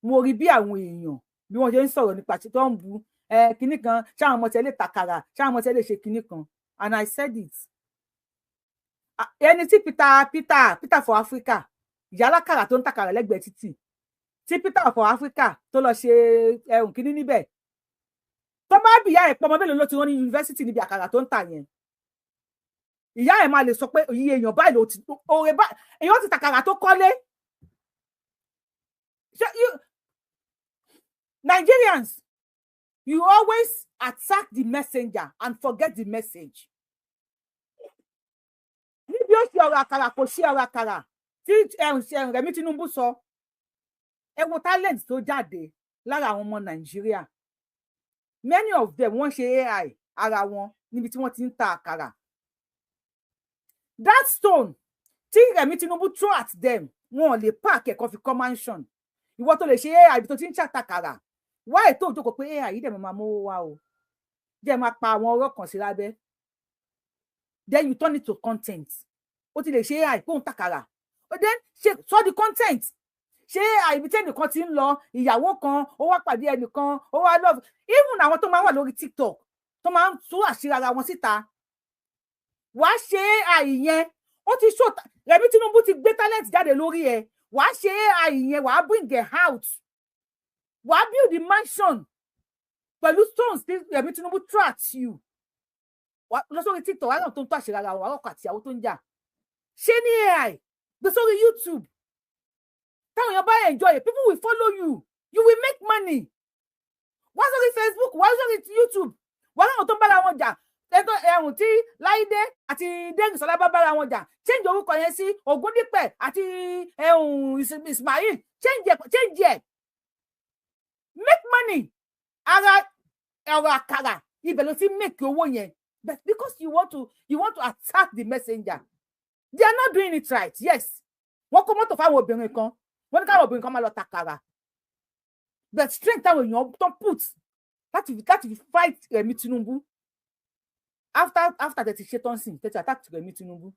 mo rí bí àwọn èèyàn bí wọ́n ṣe ń sọ̀rọ̀ nípa tó ń bu ẹ kinní kan, ṣáwọn ọmọ tẹ lè tàkàrà, ṣáwọn ọmọ tẹ lè ṣe kinní kan, and I said it. Ẹni tí Peter for Africa, ìyá alákàrà tó ń tàkàrà lẹ́gbẹ̀ẹ́ títì, tí Peter for Africa tó lọ ṣe ẹhùn kínní níbẹ̀, tó bá bìyà ẹ̀ pọ̀, ọmọ mélòó ló ti rán ní yunifásitì níbi àkàrà tó ń tà yẹn, ìyá ẹ̀ máa lè sọ pé iye èèyàn báyìí ló ti oore báyìí, èèyàn ti tàkàrà tó kọ́lé. Nigerians, you always attack the messenger and forget the message. Níbi ó ṣe ọ̀rọ̀ àkàrà, kò ṣe ọ̀rọ̀ àkàrà tí Rẹ̀mí Tinubu sọ, ẹ wo talent tó jáde lára àwọn ọmọ Nàìjíríà. Many of them, wọ́n ṣe AI ara wọn níbi tí wọ́n ti ń ta àkàrà. That stone tí Rẹ̀mí Tinubu throw at them, wọn ò lè park ẹ̀kọ́ fi kọ́ mansion. Ìwọ tó lè ṣe AI tó ti ń ṣàtàkàrà, wá ètò òjókòó pé AI yìí dẹ̀ máa mówó wá o, jẹ́ máa pa àwọn ọ̀rọ̀ kan sí lábẹ́, then you turn it to content. Ó ti lè ṣe AI kóun tàkàrà. Ó Then ṣe sọ di content. Ṣé àìbí tẹnìkan ti ń lọ ìyàwó kan, ó wá pàdé ẹnìkan, ó wá love. Even àwọn tó máa ń wà lórí TikTok tó máa ń tú àṣírí ara wọn síta, wàá ṣe AI yẹn. Ó ti ṣó Rẹ̀mí Tinubu ti gbé talent jáde lórí ẹ̀. Wàá ṣe AI yẹn, wàá bring it out, wàá build the mansion pẹ̀lú stones tí Rẹ̀mí Tinubu throw at you. Lọ sórí TikTok, wàá náà tó ń tó àṣírí ara wọn, wàá rọ̀kọ̀ àtìyàwó tó ń jà. Ṣé ní AI, gbé sórí YouTube, táwọn èèyàn bá enjoy it, people will follow you, you will make money. Wá sórí Facebook, wá sórí YouTube, wá láwọn tó ń bára wọn jà, ẹ̀hún tí Láìdé àti Dẹ́rìnsọ́lá bá bára wọn jà, change orúkọ yẹn sí Ògúndípẹ̀ àti ẹ̀hún Ismail. Change ẹ̀, change ẹ̀, make money. Ara ọ̀rọ̀ àkàrà ibẹ̀ ló ti make owó yẹn. But because you want to attack the messenger, they are not doing it right. Yes, wọ́n kó mọ́tò fáwọn obìnrin kan, wọ́n ní káwọn obìnrin kan máa lọ tàkàrà, but strength táwọn èèyàn tó put láti fi fight Rẹ̀mí Tinubu after tẹ̀tí ṣe tán sìn tẹ̀tí attack Rẹ̀mí Tinubu,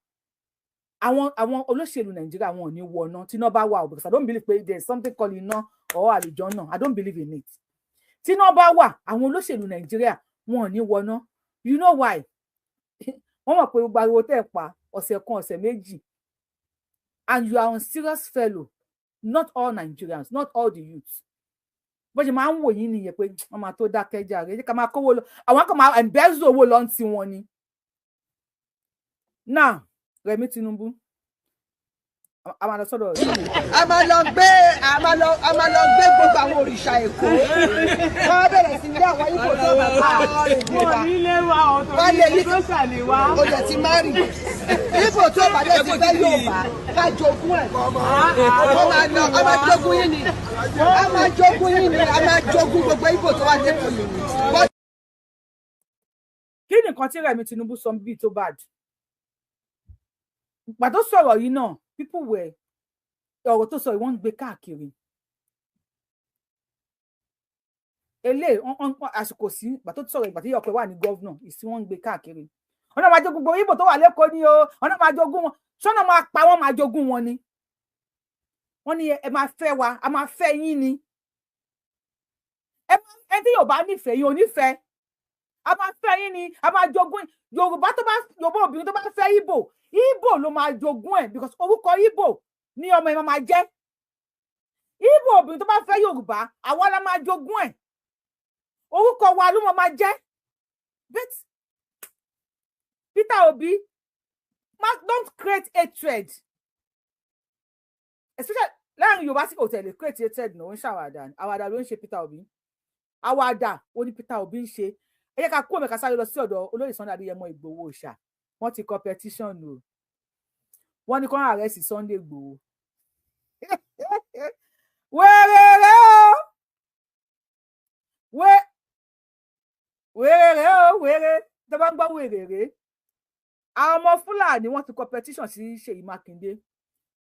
àwọn olóṣèlú Nàìjíríà, wọn ò ní wọ ọ̀nà tí iná bá wà o, because I don't believe pé there is something called iná or àlùjánnà. I don't believe in it. Tí iná bá wà, àwọn olóṣèlú Nàìjíríà, wọn ò ní wọná. You know why? Wọ́n mọ̀ pé gbogbo ariwo tẹ́ ẹ̀ pa ọ̀sẹ̀ kan, ọ̀sẹ̀ méjì, and you are unserious fellow. Not all Nigerians, not all the youths. Bó ṣe máa ń wò yín nìyẹn pé wọ́n máa tó dákẹ́ jàre, ẹ jẹ́ ká máa kówó lọ. Àwọn kan máa embezzle owó lọ ń ti wọn ni. Now, Rẹ̀mí Tinubu, a máa lọ sọ́dọ̀ rẹ̀. A máa lọ gbé gbogbo àwọn òrìṣà Èkó, wọ́n bẹ̀rẹ̀ sí ní àwọn Ìgbò tó bá bá Wọ́n wa ọ̀tọ̀ wọ́n lè ní tó lè wá. Ó jẹ́ ti marry Ìgbò tó bá dẹ̀ ti fẹ́ Yorùbá, ká jogún ẹ̀. Ó máa lọ, a máa jogún yín ni, a máa jogún yín ni, a máa jogún gbogbo Ìgbò tó wà lẹ́kọ̀ọ́ yìí ni. Kí ni nǹkan tí Rẹ̀mí Tinubu sọ bíi tó bad? Ìgbà tó sọ̀rọ̀ yìí náà, people were, ọ̀rọ̀ tó sọ yìí, wọ́n ń gbé káàkiri. Eléyìí àsìkò sí ìgbà tó sọ̀rọ̀, ìgbà tí ọkọ̀ wà ní governor ìsí, wọ́n ń gbé káàkiri. Wọn náà máa jogún gbogbo Ìgbò tó wà lẹ́kọ̀ọ́ ni o, wọn náà máa jogún wọn, sọ́nà máa pa wọ́n, máa jogún wọn ni. Wọ́n ní ẹ máa fẹ́ wa, a máa fẹ́ yín ni. Ẹ tí Yorùbá nífẹ̀ẹ́ yín ò nífẹ̀ẹ́, a máa fẹ́ yín ni, a máa jogún. Yorùbá tó bá, Yorùbá obìnrin tó bá fẹ́ Ìgbò, Ìgbò ló máa jogún ẹ̀, because orúkọ Ìgbò ní ọmọ ẹ̀ máa jẹ́. Ìgbò obìnrin tó bá fẹ́ Yorùbá, àwa la máa jogún ẹ̀, orúkọ wa ló máa jẹ́. But Peter Obi, don't create hatred, especially láàrin Yorùbá sí. Kò tẹ̀lé create hatred náà, ó ń ṣàwàdà, àwàdà ló ń ṣe Peter Obi, àwàdà ó ní Peter Obi ń ṣe. Ẹ jẹ́ ká kú òmìnira, sáré lọ sí ọ̀dọ̀ olóyè Sunday Adéyẹmọ Ìgbòho Òòṣà. Wọ́n ti kọ petition o, wọ́n ní kó arrest Sunday Ìgbòho. Wéréré o, wéréré o, wéré tó bá ń gbọ́ wéréré. Àwọn ọmọ Fúlàní, wọ́n ti kọ petition sí Ṣèyí Mákindé.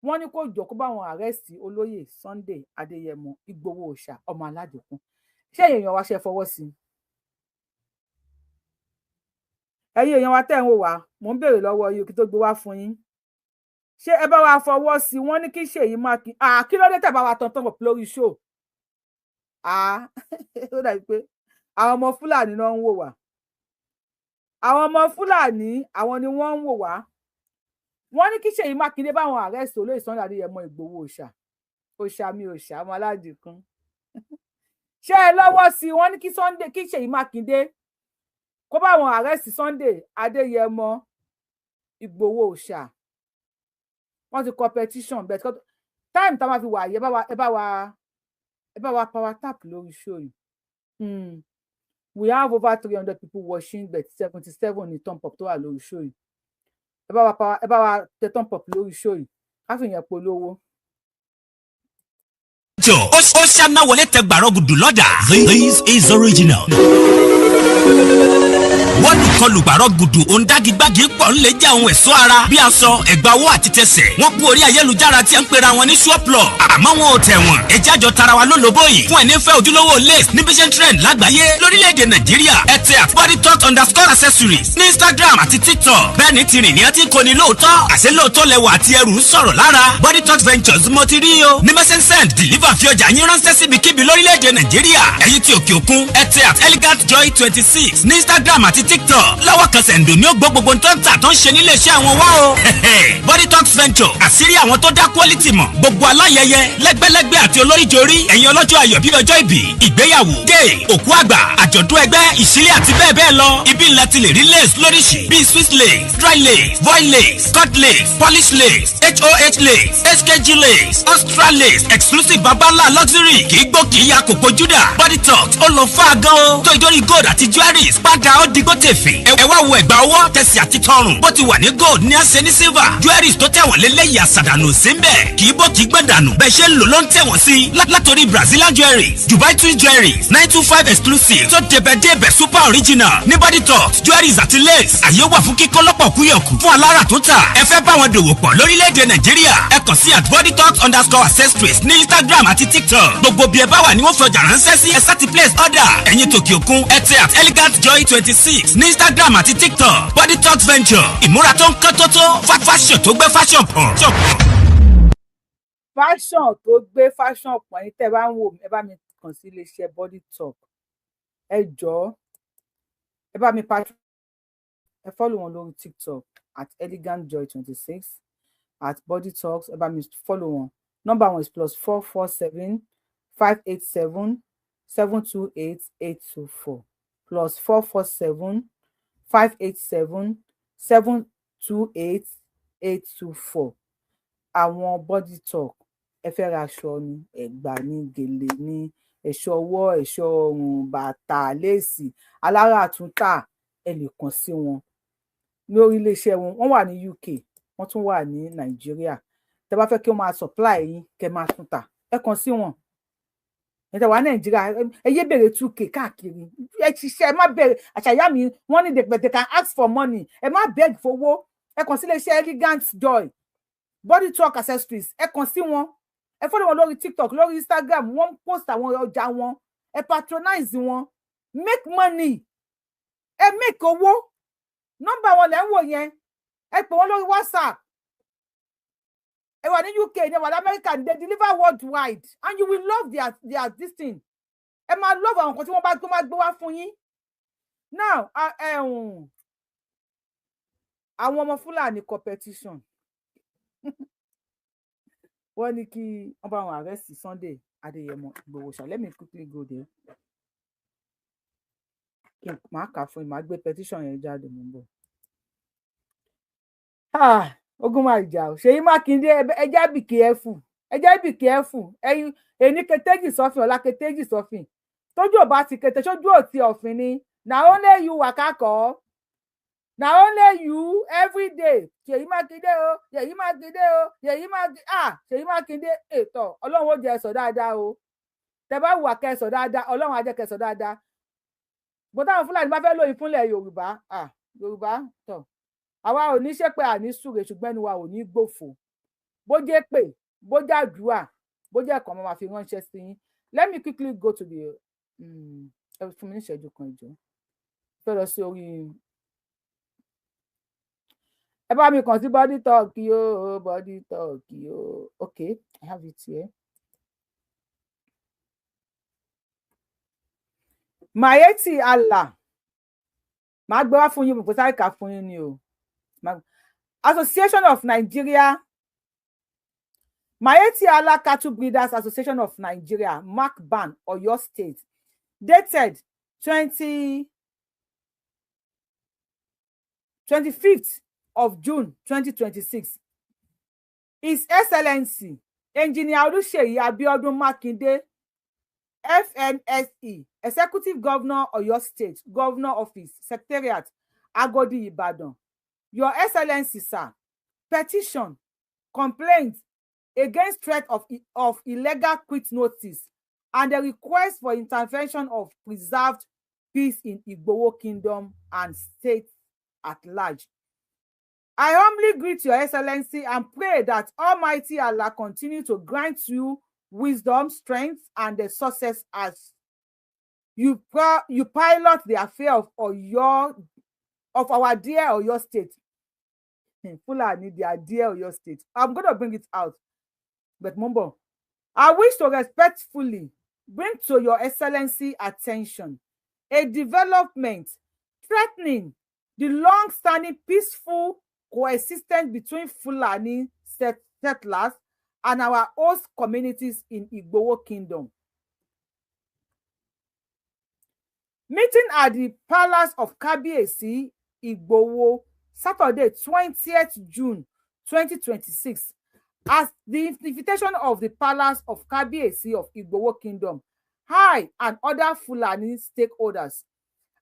Wọ́n ní kó jọ kó bá wọn arrest olóyè Sunday Adéyẹmọ Ìgbòho Òòṣà, ọmọ aládìkún. Ṣé èèyàn wa ṣe fọwọ́ sí i? Ẹ̀yin èèyàn wa tẹ́ ń wò wá, mò ń béèrè lọ́wọ́ yìí kí tó gbé wá fún yín. Ṣé ẹ bá wa fọwọ́ sí i? Wọ́n ní kí Ṣèyí Mákindé, kí ló dé tẹ́ bá wa tán tán lórí show? Ó dàbí pé àwọn ọmọ Fúlàní náà ń wò wá. Àwọn ọmọ Fúlàní, àwọn ni wọ́n ń wò wá. Wọ́n ní kí Ṣèyí Mákindé báwọn arrest olóyè Sunday Adéyẹmọ Ìgbòho Òòṣà, òòṣà mi, òòṣà ọmọ aládìkún. Ṣé ẹ lọ́wọ́ sí i? Wọ́n ní kí Sunday, kí Ṣèyí Mákindé kó báwọn arrest Sunday Adéyẹmọ Ìgbòho Òòṣà. Wọ́n ti kọ petition, but time tá a máa fi wà yìí, ẹ bá wa power tap lórí show yìí. We have over 300 people watching, but 77 ní thumb up tó wà lórí show yìí. Ẹ bá wa tẹ thumb up lórí show yìí, ká fi yẹn polówó. Ó ṣáná wọlé tẹ gbàrọ̀ gùdù lọ́dà. This is original. Wọ́n kọlù gbàrọ̀ gùdù òǹdàgígbàgì pọ̀ ń lè jẹ́ àwọn ẹ̀ṣọ́ ara bí aṣọ, ẹ̀gbà owó àti tẹsẹ̀. Wọ́n kú orí ayélujára tí ń pera wọn ní ṣọ́plọ̀, àmọ́ wọn ò tẹ̀ wọ́n. Ẹjẹ́ àjọ tara wa lólobó yìí fún ẹni fẹ́ ojúlówó lace níbi ṣe ń trend lágbàáyé lórílẹ̀‐èdè Nàìjíríà. Ẹ tẹ @bodytalk_accessories ní Instagram àti TikTok. Bẹ́ẹ̀ ni tìrìn ní ẹ ti ń koni lóòótọ́, àṣẹ lóòótọ́ lẹwà àti ẹrù ń sọ̀rọ̀ lára. Body Talk Ventures mo ti rí o ní message, send, deliver, fi ọjà yín ránṣẹ́ síbikíbi lórílẹ̀‐èdè Nàìjíríà. Ẹ̀yin tí òkè òkun, ẹ tẹ @elegantjoy26 ní Instagram àti TikTok. Lọ́wọ́ kan sẹ̀ǹdò ní ó gbọ́ gbogbo tó ń tà tó ń ṣe nílé iṣẹ́ àwọn wá o. Body Talk Venture, àṣírí àwọn tó dá quality mọ̀. Gbogbo aláyẹyẹ, lẹ́gbẹ́lẹ́gbẹ́ àti olóríjorí, ẹ̀yin ọlọ́jọ́ ayọ̀ bíi ọjọ́ ìbí, ìgbéyàwó, dé òkú àgbà, àjọ̀dún ẹgbẹ́, ìṣílẹ̀ àti bẹ́ẹ̀ bẹ́ẹ̀ lọ, ibi ńlá ti lè rí lace lóríṣìí bíi Swiss lace, dry lace, voile lace, cut lace, polish lace, hoh lace, HKG lace, extra lace, exclusive, babalá luxury, kì í gbó, kì í ya kòkó juda. Body Talk ó lọ fà gan o, tó ìdórí gold àti jewelries padà ó digbó tèfè. Ẹ wá wo ẹ̀gbà ọwọ́, tẹ̀sí àti tọrùn. Bó ti wà ní gold ní àṣẹ ní silver. Jewelries tó tẹ̀wọ̀n lélẹ́yìí, àṣàdànù sí ń bẹ̀, kì í bó, kì í gbọ̀n dànù. Bẹ́ẹ̀ ṣe ń lò ló ń tẹ̀wọ̀n sí, látòrí Brazilian jewelries, Dubai twin jewelries, 925 exclusive, tó débẹ̀ débẹ̀ super original ní Body Talk jewelries àti lace. Àyè wà fún kíkọ́ lọ́pọ̀ kúyọ̀kù fún alára tó tà. Ẹ fẹ́ bá wọn dòwò pọ̀ lórílẹ̀‐èdè Nàìjíríà, ẹ kàn sí @bodytalk_accessories ní Instagram àti TikTok. Gbogbo bí ẹ bá wà ní wọ́n fi ọjà ránṣẹ́ sí. Ẹ sá ti place order. Ẹ̀yin tòkè òkun, ẹ tẹ @elegantjoy26 ní Instagram àti TikTok. Body Talk Venture, ìmúra tó ń kán tó tó, fashion tó gbé fashion pọ̀. Fashion tó gbé fashion pọ̀. Yín tẹ́ ẹ bá ń wò mí, ẹ bá mi kàn sí iléeṣẹ́ Body Talk. Ẹ jọ̀ọ́, ẹ bá mi patron, ẹ follow wọn lórí TikTok @elegantjoy26, @bodytalks. Ẹ bá mi follow wọn. Nọ́mbà wọn is +447 587 728 824, +447 587 728 824. Àwọn Body Talk, ẹ fẹ́ ra aṣọ ni, ẹ̀gbà ní, gèlè ní, ẹ̀ṣọ́ ọwọ́, ẹ̀ṣọ́ ọrùn, bàtà, léèsì, alára àtúntà, ẹ lè kàn sí wọn lórí iléeṣẹ́ wọn. Wọ́n wà ní UK, wọ́n tún wà ní Nàìjíríà. Tẹ́ bá fẹ́ kí wọ́n máa supply yín, kẹ́ máa tún tà, ẹ kàn sí wọn. Ẹ tẹ́ wà Nàìjíríà, ẹ yé bèrè 2K káàkiri. Ẹ ṣiṣẹ́, ẹ má bèrè. Àṣàyà mi wọ́n ní they can ask for money. Ẹ má beg fowó. Ẹ kàn sí iléeṣẹ́ Elegant Joy, Body Talk Accessories. Ẹ kàn sí wọn, ẹ follow wọn lórí TikTok, lórí Instagram. Wọ́n ń post àwọn ọjà wọn. Ẹ patronize wọn, make money, ẹ make owó. Nọ́mbà wọn lẹ ń wò yẹn. Ẹ pè wọn lórí WhatsApp. Ẹ wà ní UK ní, ẹ wà ní America, they deliver worldwide and you will love their this thing. Ẹ máa love àwọn nǹkan tí wọ́n bá tó máa gbé wá fún yín. Now, àwọn ọmọ Fúlàní competition, wọ́n ní kí wọ́n bá wọn arrest Sunday Adéyẹmọ Ìgbòho ṣá. Let me quickly go there, kí n máa kà fún yín. Máa gbé petition yẹn jáde, mò ń bọ̀. Ogun máa jà o. Ṣèyí Mákindé, ẹ jẹ́ be careful, ẹ jẹ́ be careful. Ẹ̀yin èní ketéjì sọ́fìn, ọ̀la ketéjì sọ́fìn. Tójú ò bá ti kété, sójú ò ti ọ̀fìn ni. Na only you waka kọ́, na only you every day. Ṣèyí Mákindé o, Ṣèyí Mákindé o, Ṣèyí Mákindé, ah, Ṣèyí Mákindé, ètò Ọlọ́run ó jẹ́ ẹ sọ dáadáa o. Tẹ bá wùwà kẹ́ ẹ sọ dáadáa, Ọlọ́run á jẹ́ kẹ́ ẹ sọ dáadáa. Bó táwọn Fúlàní bá fẹ́ lóyún fúnlẹ̀ Yorùbá, ah, Yorùbá tọ̀, àwa ò ní ṣépè, àní súre, ṣùgbọ́n ẹnu wa ò ní gbòfò. Bó jẹ́ pé, bó jẹ́ àdúrà, bó jẹ́ ẹ̀kọ́, máa fi ránṣẹ́ sí yín. Let me quickly go to the ẹ fún mi ní ìṣẹ́jú kan ìjọ fẹ́ lọ sí orí. Ẹ bá mi kàn sí Body Talk yóò, Body Talk yóò. Okay, I have it here. Miyetti Allah, màá gbé wá fún yín, mo sáré kà fún yín ni o. Association of Nigeria, Miyetti Allah Cattle Breeders Association of Nigeria, MACBAN, Oyo State, dated 25th of June 2026. His Excellency Engineer Oluseyi Abiodun Makinde, FNSE, Executive Governor, Oyo State, Governor Office, Secretariat, Agodi, Ibadan. Your Excellency, sir, petition, complaint. against threat of illegal quit notice and the request for intervention of preserved peace in Igboho Kingdom and state at large. I humbly greet Your Excellency and pray that Almighty Allah continue to grant you wisdom, strength, and the success as you pilot the affair of Oyo, of our dear Oyo State. Fulani, their dear Oyo State. I'm going to bring it out, but Mumbo, I wish to respectfully bring to Your Excellency attention a development threatening the long-standing peaceful coexistence between Fulani settlers and our host communities in Igboho Kingdom. Meeting at the Palace of Kabiyesi, Igboho, Saturday, 20th June 2026, as the invitation of the Palace of Kabiyesi of Igboho Kingdom, I and other Fulani stakeholders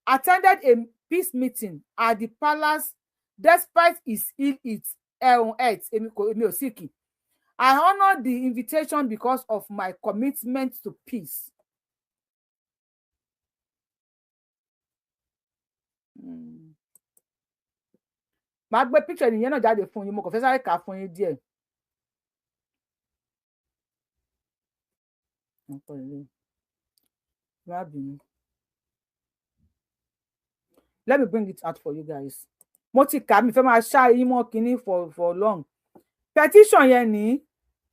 attended a peace meeting at the palace despite his ill health. I honor the invitation because of my commitment to peace. Màá gbé picture nìyẹn náà jáde fún yín, mo kàn fẹ́ sáré kà fún yín díẹ̀. Let me bring it out for you guys. Mo ti kà, mi fẹ́ máa ṣá yín mọ́ kínní for long. Petition yẹn ní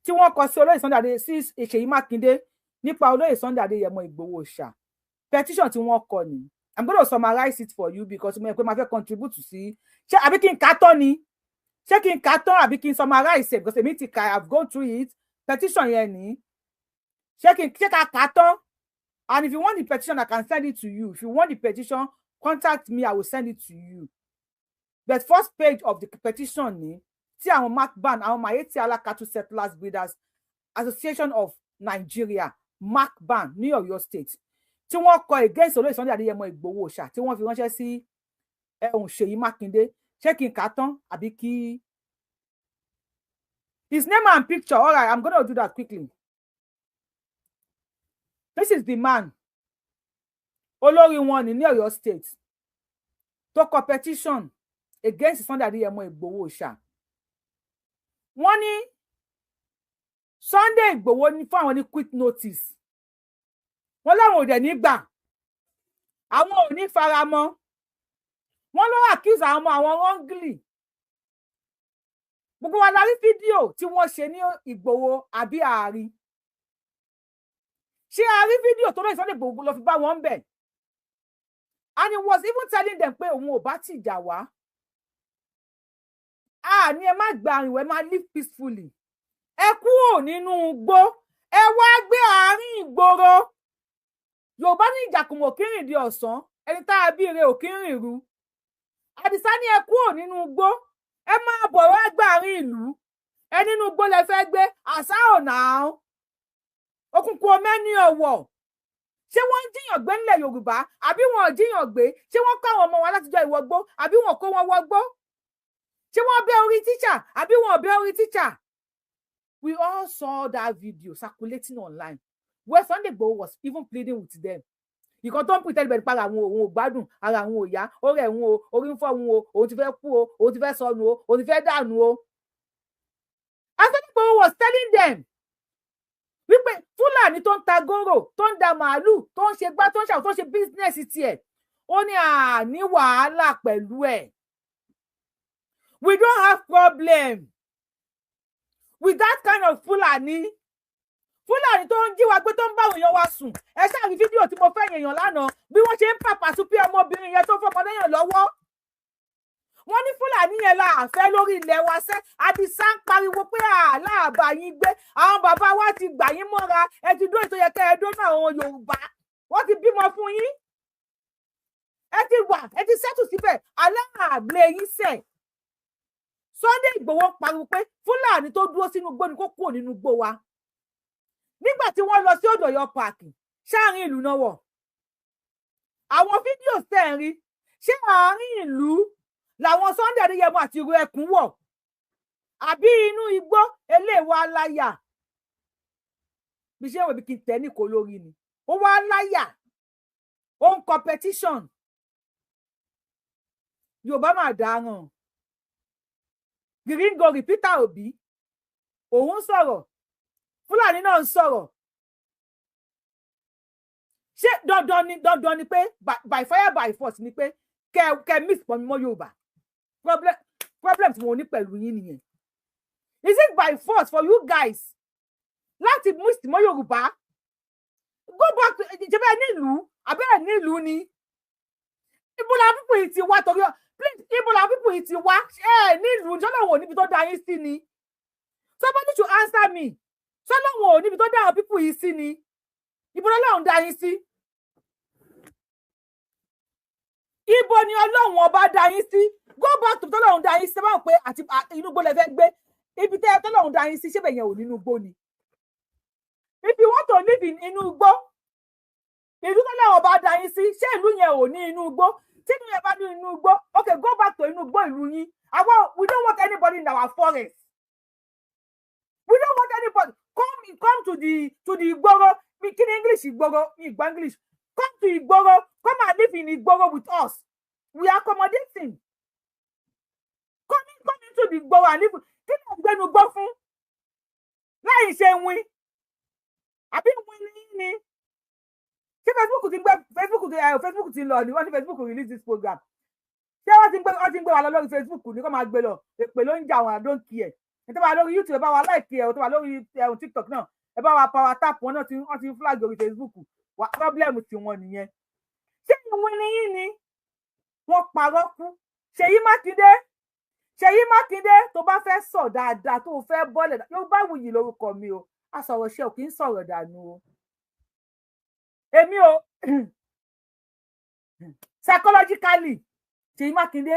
tí wọ́n kọ sí olóyè Sunday Adé sí Ṣèyí Mákindé nípa olóyè Sunday Adéyẹmọ Ìgbòho Òòṣà. Petition tí wọ́n kọ ní. I'm going to summarize it for you because mo yẹ pé máa fẹ́ contribute sí. Ṣé àbí kí n kà tán ni? Ṣé kí n kà tán àbí kí n summarize it? Because èmi ti kà, I've gone through it. Petition yẹn ní. Ṣé kí n ṣé ká kà tán? And if you want the petition, I can send it to you. If you want the petition, contact me, I will send it to you. But first page of the petition ni tí àwọn MACBAN, àwọn Miyetti Allah Cattle Settlers Breeders Association of Nigeria, MACBAN ní Ọ̀yọ́ State, tí wọ́n kọ against olóyè Sunday Adéyẹmọ Ìgbòho Òòṣà, tí wọ́n fi ránṣẹ́ sí ẹ̀hún Ṣèyí Mákindé. Ṣé kí n kà á tán àbí kí. His name and picture. All right, I'm gonna do that quickly. This is the man, olórí wọn ní Ọ̀yọ́ State, tó kọ petition against Sunday Adéyẹmọ Ìgbòho Òòṣà. Wọ́n ní Sunday Ìgbòho ní fún àwọn ní quick notice. Wọ́n láwọn ò dẹ̀ ní gbà, àwọn ò ní faramọ́. Wọ́n ló accuse àwọn ọmọ àwọn wrongly. Gbogbo wa la rí fídíò tí wọ́n ṣe ní Ìgbòho àbí àárín. Ṣé a rí fídíò tó lóye Sunday Ìgbòho lọ fi bá wọn bẹ̀? And he was even telling them pé òun ò bá tìjà wá. A ní ẹ má gba àrìnwó, ẹ má live peacefully. Ẹ kúrò nínú igbó, ẹ wá gbé àárín ìgboro. Yorùbá ní ìjàkùmọ̀ kí rìn di ọ̀sán, ẹni tá a bí ire ò kí rìn ru. Àdìsá ní ẹ kúrò nínú igbó, ẹ máa bọ̀ wá gbé àárín ìlú. Ẹ nínú igbó lẹ fẹ́ gbé, àṣà ọ̀nà àrùn. Òkùnkùn ọmẹ́ni ọ̀wọ̀. Ṣé wọ́n ń jiyàn gbé nílẹ̀ Yorùbá àbí wọn ò jiyàn gbé? Ṣé wọ́n kó àwọn ọmọ wa látijọ́ ìwọgbó àbí wọn kó wọn wọgbó? Ṣé wọ́n bẹ́ orí tíṣà àbí wọn ò bẹ́ orí tíṣà? We all saw that video circulating online where Sunday Igboho was even pleading with them. Ìkan tó ń pretend bẹ̀rẹ̀ para àwọn òun ò gbádùn, ara àwọn ò yá, ó rẹ̀ òun o, orí ń fọ́ òun o, òun ti fẹ́ kú o, òun ti fẹ́ sọnù o, òun ti fẹ́ dànù o. And Sunday Igboho was telling them wípé Fúlàní tó ń ta góró, tó ń da màálù, tó ń ṣe gbá, tó ń ṣàwọn, tó ń ṣe business tiẹ̀, ó ní àní wàhálà pẹ̀lú ẹ̀. We don't have problem with that kind of Fúlàní. Fúlàní tó ń jí wa gbé, tó ń bá àwọn èèyàn wa sùn. Ẹ ṣáà rí fídíò tí mo fẹ́ yẹ̀yàn lánàá bí wọ́n ṣe ń pàpà sún pé ọmọbìnrin yẹn tó fọmọ lẹ́yìn lọ́wọ́. Wọ́n ní Fúlàní yẹn la àfẹ́ lórí ilẹ̀ wa sẹ́. Àdìsá ń pariwo pé àlàbà yín gbé, àwọn bàbá wa ti gbà yín mọ́ra, ẹ ti dúró ètò yẹ kẹ́ ẹ dó náà. Àwọn Yorùbá wọ́n ti bímọ fún yín, ẹ ti wà, ẹ ti sẹ́tù síbẹ̀, aláàblẹ̀ yín sẹ̀. Sunday Igboho pariwo pé Fúlàní tó dúró sínú igbó ni kó kúrò nínú igbó wa. Nígbà tí wọ́n lọ sí Odò Ọ̀yọ́ páàkì, sáàrin ìlú náà wọ̀. Àwọn fídíò tẹ̀ ń rí, ṣé àárín ìlú làwọn Sunday Adéyẹmọ àti Ìrù Ẹkùn wọ̀ àbí inú igbó eléwà Wá láyà bí ṣé òbí kí n tẹ́ ní kó lórí ni. Ó wá láyà, ó ń competition. Yorùbá máa dáràn. Gíríngorì Peter Obi òun sọ̀rọ̀, Fúlàní náà ń sọ̀rọ̀. Ṣé dandan ni, dandan ni pé by fire by force ni pé kẹ mix pọ̀ mọ́ Yorùbá? Problem tí mo ní pẹ̀lú yín nìyẹn. Is it by force for you guys láti mix mọ́ Yorùbá? Go back to ìjọba ẹ nílùú àbẹ́ ẹ nílùú ni. Ibo la people yìí ti wá? Torí, please, ibo la people yìí ti wá? Ẹ nílùú, jọlọ́wọ́ níbi tó dá yín sí ni. Somebody should answer me. Sọlọ́wọ́ níbi tó dá àwọn people yìí sí ni. Ibo lọ́lọ́run dá yín sí? Ibo ni Ọlọ́run ọba dá yín sí? Go back to tọ́lọ́run dá yín sí. Báwo pé àti inú igbó lẹ fẹ́ gbé? Ibi tẹ́ tọ́lọ́run dá yín sí, ṣé bẹ̀yẹn ò nínú igbó ni? If you want to live in inú igbó, ìlú tọ́lọ́run ọba dá yín sí, ṣé ìlú yẹn ò ní inú igbó? Tí ìlú yẹn bá ní inú igbó, okay, go back to inú igbó ìlú yín. Àwọn, we don't want anybody in our forest. We don't want anybody. Come to the ìgboro. Kí ni English ìgboro? Mi ìgbọ́ English. Come to ìgboro. Come and live in ìgboro with us. We are accommodating. Come into the ìgboro and live. Kí ni ọ̀gbẹ́nu gbọ́ fún láì ṣe win àbí win ní ní? Ṣé Facebook ti ń gbé, Facebook ti ẹ, Facebook ti ń lọ ni? Wọ́n ní Facebook release this program. Ṣé wọ́n ti ń gbé wa lọ lórí Facebook ní? Kó máa gbé lọ. Èpè ló ń jà wọn. I don't care. Ẹ tó bá lórí YouTube, ẹ bá wa like ẹ. Tó bá lórí TikTok náà, ẹ bá wa power tap. Wọn náà tí wọ́n ti ń flag orí Facebook wà, problem tí wọn nìyẹn. Ṣé ìwé ni yín ni wọ́n parọ́ kú? Ṣèyí Mákindé, Ṣèyí Mákindé, tó bá fẹ́ sọ dáadáa, tó fẹ́ bọ́lẹ̀, Yorùbáwùyí lórúkọ mi o. Asọ̀rọ̀ ṣe ò kì í sọ̀rọ̀ dànù o. Èmi o, psychologically, Ṣèyí Mákindé,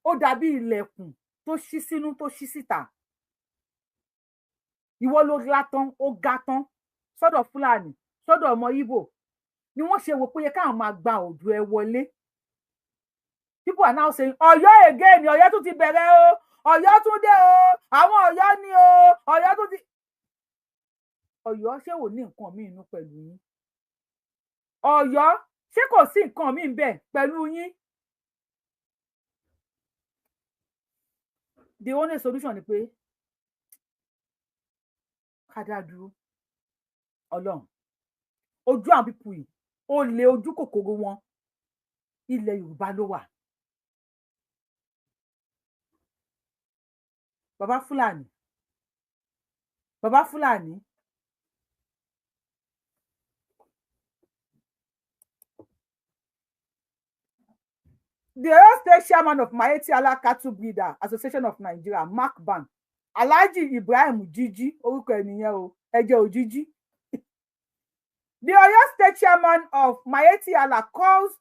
ó dàbí ilẹ̀kùn tó ṣí sínú, tó ṣí síta. Ìwọ ló la tán, ó ga tán sọ́dọ̀ Fúlàní, sọ́dọ̀ ọmọ Ìgbò ni wọ́n ṣe wò pé yẹ káwọn máa gba òdù ẹ wọlé. People are now saying Ọ̀yọ́ again. Ọ̀yọ́ tún ti bẹ̀rẹ̀ o. Ọ̀yọ́ tún dé o. Àwọn Ọ̀yọ́ ni o. Ọ̀yọ́ tún ti, Ọ̀yọ́, ṣé ò ní nǹkan míì inú pẹ̀lú yín? Ọ̀yọ́, ṣé kò sí nǹkan míì bẹ́ẹ̀ pẹ̀lú yín? The only solution ni pé ká dá dúró. Ọlọ́run, ojú àwọn people yìí, ó lé ojú kòkòrò wọn, ilẹ̀ Yorùbá ló wà. Bàbá Fúlàní, bàbá Fúlàní, the Oyo State Chairman of Miyetti Allah Cattle Breeder Association of Nigeria, MACBAN, Alhaji Ibrahim Jiji, orúkọ ènìyàn o, ẹjẹ òjijì. The Oyo State Chairman of Miyetti Allah calls,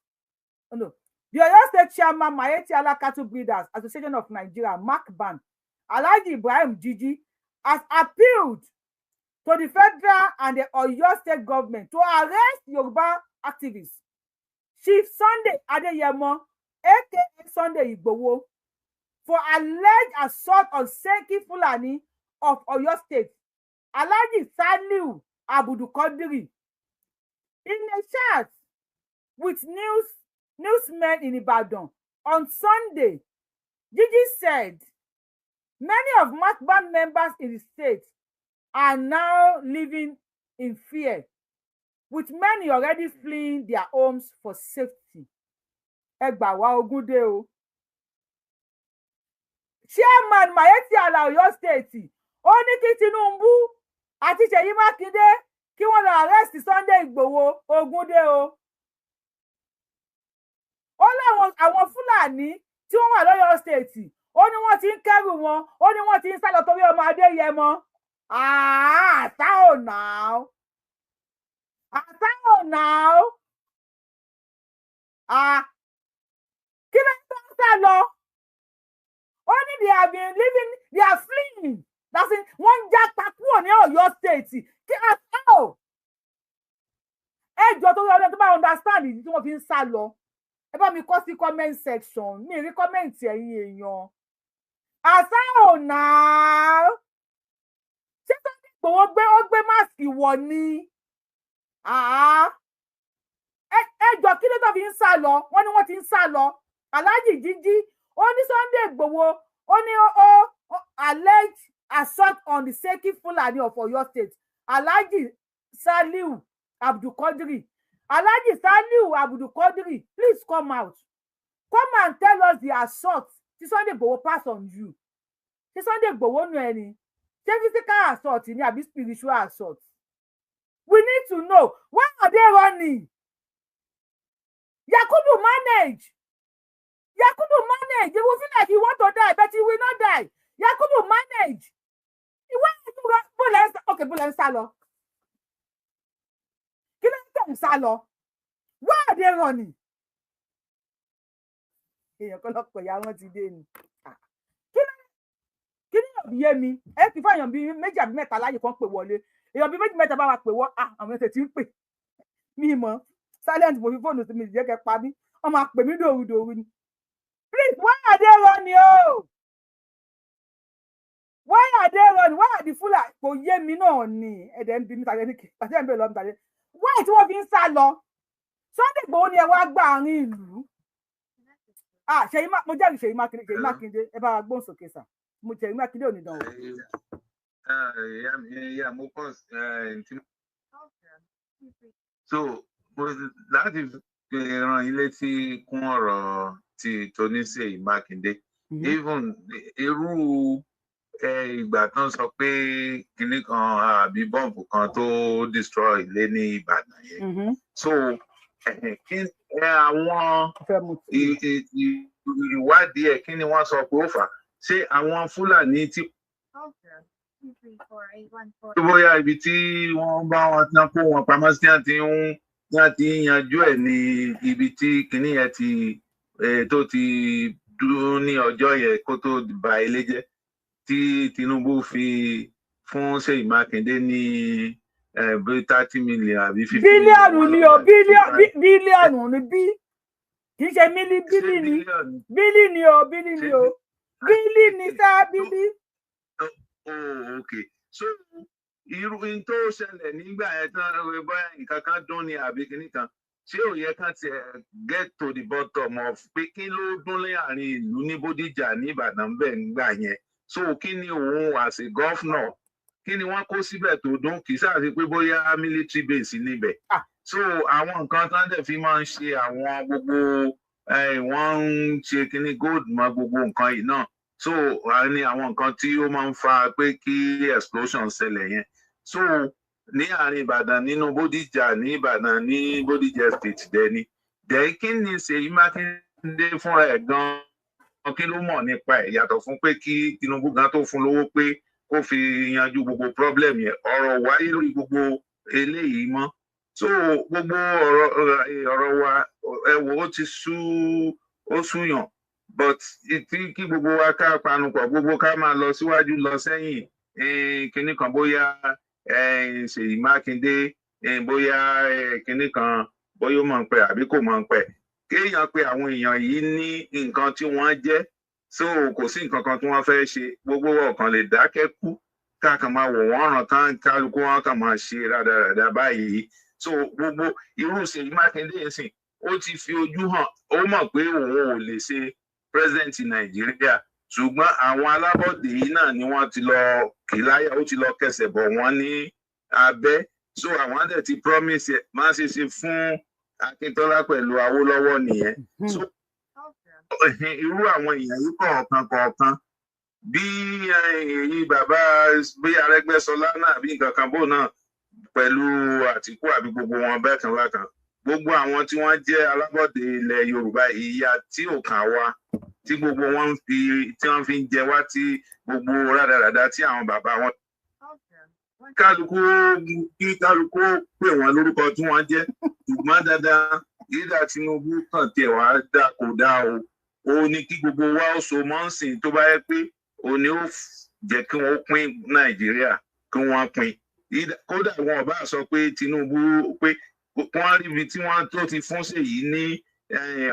oh no, the Oyo State Chairman, Miyetti Allah Cattle Breeders Association of Nigeria, MACBAN, Alhaji Ibrahim Jiji, has appealed to the federal and the Oyo State government to arrest Yoruba activists Chief Sunday Adeyemo, aka Sunday Igboho, for alleged assault on Seriki Fulani of Oyo State, Alhaji Saliu Abdulkadiri. In a chat with newsmen in Ibadan on Sunday, Jiji said many of MACBAN members in the state are now living in fear, with many already fleeing their homes for safety. Ẹ gbà wá, ogún dé o. Chairman Miyetti Allah Ọ̀yọ́ State, ó ní kí Tinubu àti Ṣèyí Mákindé kí wọ́n lọ arrest Sunday Ìgbòho. Ogún dé o. Ó láwọn àwọn Fúlàní tí wọ́n wà lọ́yọ́ State, ó ní wọ́n ti ń kẹ́rù wọn, ó ní wọ́n ti ń sá lọ torí ọmọ Adéyẹmọ. Àṣà ò náà, àṣà ò náà. Kí ló ń tó ń sá lọ? Ó ní they have been living, they are fleeing. That's it. Wọ́n ń jápa kúrò ní Ọ̀yọ́ State. Kí àṣà ò, ẹ jọ, tó yọ tó bá understand ìdí tí wọ́n fi ń sá lọ, ẹ bá mi kọ sí comment section. Mi rí comment ẹ̀yin èèyàn. Àṣà ò náà. Ṣé Ìgbòho gbé, ó gbé mask wọ̀ ni. Ẹ jọ, kí ló tó fi ń sá lọ? Wọ́n ní wọ́n ti ń sá lọ. Alhaji Jíjí, ó ní Sunday Ìgbòho, ó ní ó alleged assault on the Seki Fulani of Oyo State, Alhaji Saliu Abdulkadiri. Alhaji Saliu Abdulkadiri, please come out, come and tell us the assault tí Sunday Igboho pass on you. Tí Sunday Igboho nù ẹni, ṣé physical assault ni àbí spiritual assault? We need to know. Why are they running? Yakubu, manage. Yakubu, manage. You will feel like you want to die, but you will not die. Yakubu, manage. Ìwé ìtura bó lẹ́ ń sá? Ok, bó lẹ́ ń sá lọ? Kí ló ń tẹ̀ ń sá lọ? Why are they running? Èèyàn kan lọ́pọ̀ ìyá wọn ti dé ni. Kí ló kí ni òbí yé mi? Ẹ ti fún èèyàn bíi méjì àbí mẹ́ta láyè kan pè wọlé. Èèyàn bíi méjì mẹ́ta bá wa pè wọ́. Àwọn ẹsẹ̀ tí ń pè mí mọ́ silent, mo fi fóònù sí mi, jẹ́ kẹ́ pa mí. Wọ́n máa pè mí dòru dòru ni. Please, why are they running o? Why are they running? Why are the Fulani? Kò yé mi náà ni. Ẹ̀dẹ̀ ń bi mi tàbí ẹni tàbí ẹ̀ ń bèrè lọ́mí tàbí why tí wọ́n fi ń sá lọ. Sunday Igboho ni ẹ wá gbà àárín ìlú. Ah, Ṣèyí, mo jẹ́rìí Ṣèyí Mákindé. Ṣèyí Mákindé, ẹ bá wa gbóhùn sókè sà. Mo Ṣèyí Mákindé ò ní dán o. Yeah, mo kàn tí so mo láti rán yín létí kún ọ̀rọ̀ tí tóní Ṣèyí Mákindé. Even irú ìgbà tó ń sọ pé kinní kan àbí bọ́ǹbù kan tó destroy ilé ní Ìbàdàn yẹn, so kí àwọn ìwádìí ẹ̀, kí ni wọ́n sọ pé ó fà á? Ṣé àwọn Fúlàní tí bóyá ibi tí wọ́n bá wọn tán kó wọn pamọ́ sí, tí wọ́n ti ń yanjú ẹ̀ ní ibi tí kinní yẹn ti tó ti dúró ní ọjọ́ yẹn kó tó ba ilé jẹ́, tí Tinubu fi fún Ṣèyí Mákindé ní bí 30 million àbí 50? Bílíọ̀nù ni o, bílíọ̀nù ni bí, kì í ṣe mílí, bílí ni, bílí ni o, bílí ni o, bílí ni sá, bílí. Oh, okay. So irú n tó ṣẹlẹ̀ nígbà yẹn tán, bóyá nǹkan kan dún ni àbí kinní kan, ṣé ò yẹ kán tiẹ̀ get to the bottom of pé kí ló dún láàrin ìlú ní Bódìjà ní Ìbàdàn bẹ́ẹ̀ nígbà yẹn? So kí ni òun as a governor, kí ni wọ́n kó síbẹ̀ tó dún? Kì í sáà sí pé bóyá military base níbẹ̀. So àwọn nǹkan tán dẹ̀ fi máa ń ṣe àwọn gbogbo, wọ́n ń ṣe kíní gold mọ́ gbogbo nǹkan yìí náà. So ní àwọn nǹkan tí ó máa ń fa pé kí explosion ṣẹlẹ̀ yẹn, so ní àárín Ìbàdàn, nínú Bódìjà ní Ìbàdàn, ní Bódìjà Estate dẹni dẹ̀, kí ni Ṣèyí Mákindé fúnra ẹ̀ gan, kí ló mọ̀ nípa ẹ̀, yàtọ̀ fún pé kí Tinubu gan tó fún lówó pé kó fi yanjú gbogbo problem yẹn? Ọ̀rọ̀ wáyé lórí gbogbo eléyìí mọ́. So gbogbo ọ̀rọ̀ wa, ẹ wò ó, ti sú, ó súyàn, but tí kí gbogbo wa ká panupọ̀, gbogbo ká máa lọ síwájú lọ sẹ́yìn, kinní kan, bóyá Ṣèyí Mákindé, bóyá kinní kan, bóyá ó mọ̀ ń pẹ́ àbí kò mọ̀ ń pẹ́, kéèyàn pé àwọn èèyàn yìí ní nǹkan tí wọ́n jẹ́. So kò sí nǹkan kan tí wọ́n fẹ́ ṣe. Gbogbo wa kàn lè dákẹ́ kú, ká kàn máa wò wọ́n ràn, kán kálukú wọn kàn máa ṣe rádaràda báyìí. So gbogbo irú Ṣèyí Mákindé yẹn sìn, ó ti fi ojú hàn, ó mọ̀ pé òun ò lè ṣe president Nàìjíríà, ṣùgbọ́n àwọn alábọ̀dé yìí náà ni wọ́n ti lọ kìláyà, ó ti lọ kẹsẹ̀ bọ̀ wọ́n ní abẹ́. So àwọn dẹ̀ ti promise ẹ̀ má ṣe ṣe fún Akíntọ́lá pẹ̀lú Awólọ́wọ̀ nìyẹn. So irú àwọn èèyàn yìí kọ̀ọ̀kan kọ̀ọ̀kan, bí èyí bàbá, bí Arẹ́gbẹ́ṣọlá náà, bí nǹkan kan bò náà pẹ̀lú Àtìkú, àbí gbogbo wọn bẹ́ẹ̀ kan bákan, gbogbo àwọn tí wọ́n jẹ́ alábọ̀dé ilẹ̀ Yorùbá, ìyà tí ò kàn wá tí gbogbo wọn ń fi, tí wọ́n fi ń jẹ wá, tí gbogbo rádaràda tí àwọn bàbá wọn, kálukú, kí kálukú pè wọ́n lórúkọ tí wọ́n jẹ́. Ṣùgbọ́n dandan ìdá Tinubu kàn tiẹ̀ wá dá kò dá o, ó ní kí gbogbo wa ó so mọ́ǹsìn. Tó bá yẹ pé ó ní ó jẹ́ kí wọ́n pín Nàìjíríà, kí wọ́n pín. Kódà wọn ò bá sọ pé Tinubu pé wọ́n rí ibi tí wọ́n tó ti fún Ṣèyí ní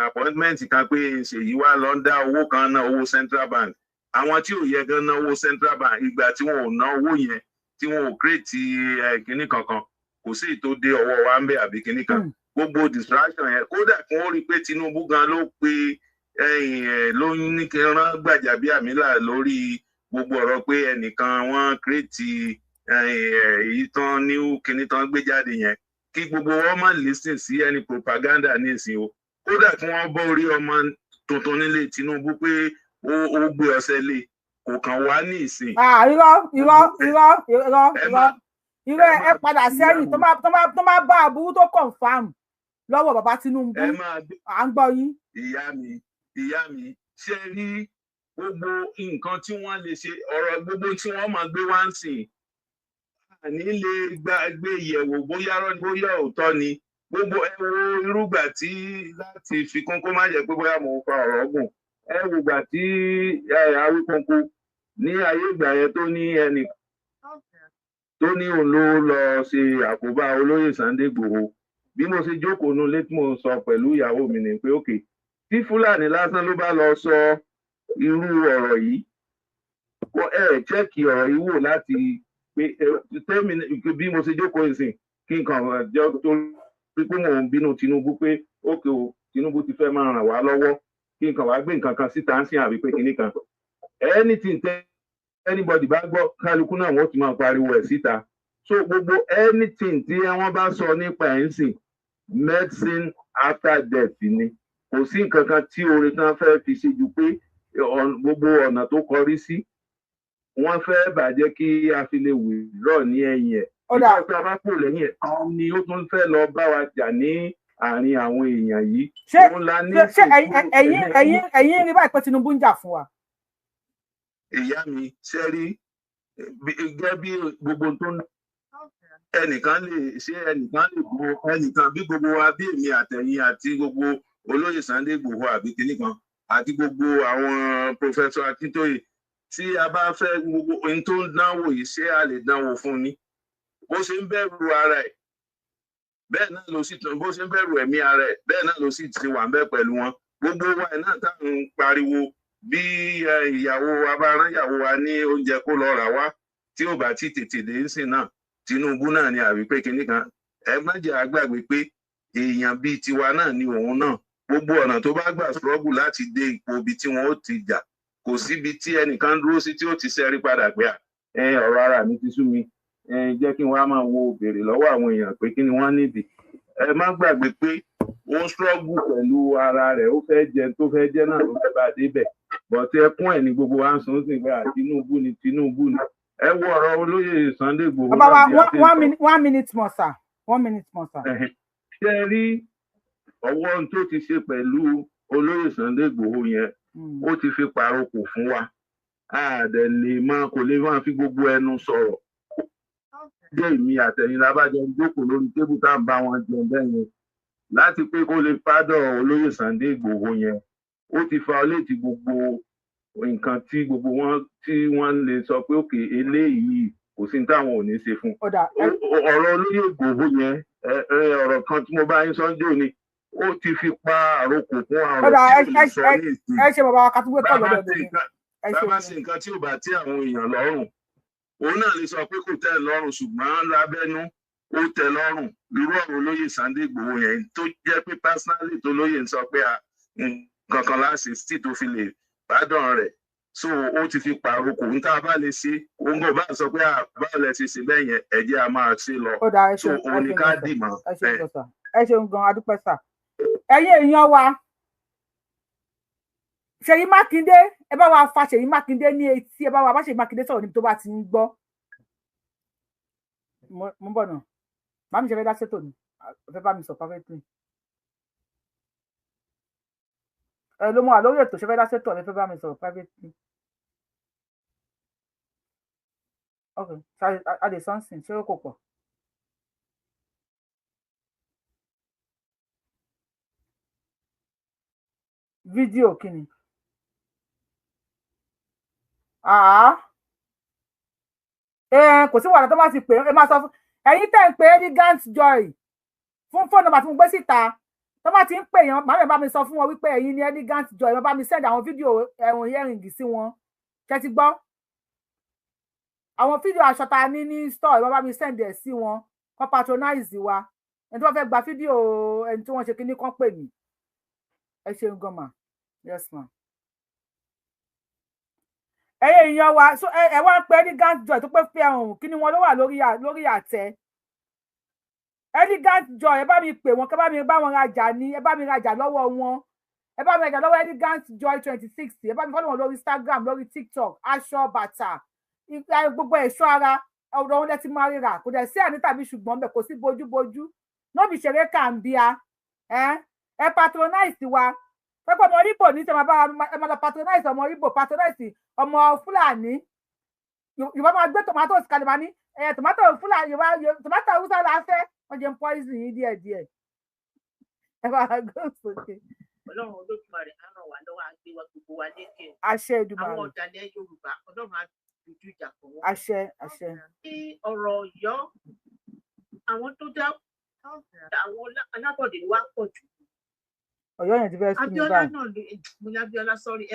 appointment kan, pé Ṣèyí wá lọ ń dá owó kan ná, owó Central Bank, àwọn tí ò yẹ gan ná owó Central Bank, ìgbà tí wọn ò ná owó yẹn. tí wọn ò create kinní kankan, kò sí èyí tó dé ọwọ́ wa ń bẹ̀ àbí kinní kan. Gbogbo distraction yẹn, kódà kí wọ́n rí i pé Tinubu gan ló pe ẹ̀yìn ẹ̀ ló ní kí n rán Gbàjàbíàmílà lórí gbogbo ọ̀rọ̀ pé ẹnìkan wọ́n create èyí tán ní kinní tán gbé jáde yẹn, kí gbogbo wọn má listen sí any propaganda nísìnyí o. Kódà kí wọ́n bọ́ orí ọmọ tuntun nílé Tinubu pé ó gbé ọṣẹ lé, kò kàn wá ní ìsìn. Irọ́ irọ́ irọ́ irọ́ irọ́ irọ́, ẹ padà sẹ́yìn. Tó bá bá aburú tó confam lọ́wọ́ bàbá Tinubu, à ń gbọ́ yín. Ìyá mi, ṣe rí gbogbo nǹkan tí wọ́n lè ṣe, ọ̀rọ̀ gbogbo tí wọ́n máa gbé wá ń sìn, àní lè gbé yẹ̀wò bóyá rọ́ bóyá òótọ́ ni. Gbogbo ẹ wo irúgbà tí láti fi kún, kó má jẹ́ pé bóyá mò ń fa ọ̀rọ̀ gùn, ẹ wo ìgbà tí Awíkonko ní ayé ìgbà yẹn tó ní ẹnì tó ní òun ló lọ ṣe àkóbá olóyè Sunday Igboho. Bí mo ṣe jókòó nu létí, mo sọ pẹ̀lú ìyàwó mi ní pé òkè tí Fúlàní lásán ló bá lọ sọ irú ọ̀rọ̀ yìí, kó ẹ check ọ̀rọ̀ yìí wò láti pé tẹ́mi bí mo ṣe jókòó ìsìn kí n kàn jẹ́ tó rí pé mò ń bínú Tinubu pé ókè o, Tinubu ti fẹ́ máa ràn wá lọ́wọ́, kí n kàn wá gbé nǹkan kan síta ń sìn àbí pé kinní kan, anything tẹ́ anybody bá gbọ́, kálukú náà wọ́n ti máa pariwo ẹ̀ síta. So gbogbo anything tí wọ́n bá sọ nípa ẹ̀ ń sìn, medicine after death ni. Kò sí nǹkan kan tí oore tán fẹ́ fi ṣe ju pé gbogbo ọ̀nà tó kọrí sí wọ́n fẹ́ bàjẹ́ kí a fi lè withdraw ní ẹ̀yìn ẹ̀. Ìgbà tí a bá kúrò lẹ́yìn ẹ̀ kan ni ó tún fẹ́ lọ bá wa jà ní àárín àwọn èèyàn yìí. Ṣé ṣé ẹ̀yin rí báyìí pé Tinubu ń jà fún wa? Ìyá mi, ṣe rí gẹ́gẹ́ bí gbogbo tó ń ẹnìkan lè ṣe, ẹnìkan lè bo ẹnìkan bí gbogbo wa, bí èmi àtẹ̀yìn àti gbogbo olóyè Sunday Igboho àbí kinní kan àti gbogbo àwọn Professor Akintoye, tí a bá fẹ́ gbogbo ohun tó ń dánwò yìí, ṣé a lè dánwò fún ni? Bó ṣe ń bẹ̀rù ara ẹ̀ bẹ́ẹ̀ náà ló sì, bó ṣe ń bẹ̀rù ẹ̀mí ara ẹ̀ bẹ́ẹ̀ náà ló sì ti wà ń bẹ̀ pẹ̀lú wọn. Gbogbo wa náà táwọn ń pariwo bí ìyàwó wa bá rán ìyàwó wa ní oúnjẹ kó lọ rà wá, tí ò bá ti tètè dé ń sìn náà, Tinubu náà ni àbí pé kinní kan. Ẹ má jẹ́ àgbàgbé pé èèyàn bíi tiwa náà ni òun náà. Gbogbo ọ̀nà tó bá gbà struggle láti dé ipò ibi tí wọ́n ó ti jà, kò síbi tí ẹnìkan dúró sí tí ó ti ṣẹ́rí padà pé ọ̀rọ̀ ara mi ti sú mi, jẹ́ kí n wá máa wo béèrè lọ́wọ́ àwọn èèyàn pé kí ni wọ́n nídìí. Ẹ má gbàgbé pé ó ń struggle pẹ̀lú ara rẹ̀, ó fẹ́ jẹ tó fẹ́ jẹ náà ló fẹ́ bá débẹ̀, bọ̀tí ẹkún ẹ̀ ní gbogbo wa ń sun sí pé Tinubu ni, Tinubu ni. Ẹ wo ọ̀rọ̀ olóyè Sunday Igboho. Bàbá wa, one minute more, sir, one minute more, sir. Ṣé ẹ rí ọwọ́ ohun tó ti ṣe pẹ̀lú olóyè Sunday Igboho yẹn? Ó ti fi pàrokò fún wa, a dẹ̀ lè máa kò lè máa fi gbogbo ẹnu sọ̀rọ̀. Jẹ́ èmi àtẹ̀yìn lábàjọ ń jókòó lórí table tá à ń bá wọn jẹun bẹ́ẹ̀ yẹn láti pé kó lè pardon olóyè Sunday Igboho yẹn, ó ti fa létí gbogbo nǹkan tí gbogbo wọn tí wọ́n lè sọ pé òkè eléyìí kò sí ní táwọn ò ní ṣe fún ọ̀rọ̀ olóyè Igboho yẹn. Ọ̀rọ̀ kan tí mo bá yín sọ́njọ́ ni ó ti fi pa àrokò fún àrò tí ò lè sọ ní ìsìn. Ẹ ṣe bàbá wa, kátúgbé kọ́ lọ́dọ̀ mi. Bàbá ṣe nǹkan tí ò bá tí àwọn èèyàn lọ́rùn, òun náà lè sọ pé kò tẹ́ ẹ lọ́rùn, ṣùgbọ́n lábẹ́nú ó tẹ́ lọ́rùn. Irú ọ̀rọ̀ olóyè Sunday Igboho yẹn tó jẹ́ pé personally tó lóyè ń sọ pé nǹkan kan láṣẹ sí tó fi lè pardon rẹ̀, so ó ti fi pàrokò ń tá a bá lè ṣe, òun kò bá sọ pé báwo lẹ ṣe ṣe bẹ́ẹ̀ yẹn, ẹ jẹ́ a máa ṣe lọ. So òun ni ká dì mọ́. Ẹ ṣeun gan, adúpẹ́ sà. Ẹ̀yin èèyàn wa, Ṣèyí Mákindé, ẹ bá wa fa Ṣèyí Mákindé ní etí, ẹ bá wa bá Ṣèyí Mákindé sọ̀rọ̀ níbi tó bá ti ń gbọ́. Mo ń bọ̀ náà, bá mi ṣe fẹ́ dá sétò ni, fẹ́ bá mi sọ perfectly. Ẹ ló mú wa lórí ètò, ṣe fẹ́ dá sétò, ẹ fẹ́ bá mi sọ̀rọ̀ privately. Ok, a lè sọ́nsìn, ṣé kò pọ̀? Fídíò kí ni? Kò sí wàhálà, tó bá ti pè é, máa sọ fún ẹ̀yin tẹ́ ń pè Elegant Joy fún fóònù nọ́mbà tí mo gbé síta. Tó bá ti ń pè yàn, màmá bá mi sọ fún wọn wípé ẹ̀yin ni Elegant Joy, wọ́n bá mi send àwọn fídíò ẹ̀wọ̀n earring sí wọn. Ṣé ti gbọ́? Àwọn fídíò aṣọ tá a ní ní store, ẹ bá mi send ẹ̀ sí wọn, kán patronize wa. Ẹni tó bá fẹ́ gba fídíò ẹni tí wọ́n ṣe kíní, kán pè mí. Ẹ ṣeun gan ma. Yes ma. Ẹ̀yin èèyàn wa, so ẹ wá ń pè Elegant Joy tó pé fi ẹhùn kí ni wọn ló wà lórí àtẹ Elegant Joy. Ẹ bá mi pè wọn, kẹ bá mi bá wọn rajà ní, ẹ bá mi rajà lọ́wọ́ wọn. Ẹ bá mi rajà lọ́wọ́ Elegant Joy 26. Ẹ bá mi follow wọn lórí Instagram, lórí TikTok. Aṣọ, bàtà, gbogbo ẹ̀ṣọ́ ara, ọ̀dọ̀ wọn lẹ ti máa ríra. Kò dẹ̀ sí àní tàbí ṣùgbọ́n bẹ́ẹ̀, kò sí bójúbójú, no be ṣeré kàǹbíà. Ẹ patronize wa. Pẹ́pẹ́ ọmọ Ìgbò ní sẹ́ máa bá ẹ máa lọ patronize ọmọ Ìgbò, patronize ọmọ Fúlàní. Yorùbá máa gbé tomatoes kalẹ̀, máa ní ẹ tomato Fúlàní, Yorùbá tomato Haúsá la fẹ́. Wọ́n jẹ́ ń poison yín díẹ̀díẹ̀. Ẹ bá gbé sókè. Ọlọ́run Olódùmarè á ràn wá lọ́wọ́, á gbé wa gbogbo wa lékè o. Àṣẹ Èdùmàrè. Àwọn ọ̀dàlẹ̀ Yorùbá, Ọlọ́run á dojú ìjà kọ wọ́n. Àṣẹ, àṣẹ. Ní ọ̀rọ̀ Ọ̀yọ́, àwọn tó dá àwọn alábọ̀dé wa pọ̀ jù. Ọ̀yọ́ yẹn ti fẹ́ sí mi Abíọ́lá báyìí. náà mo ní Abíọ́lá, sorry,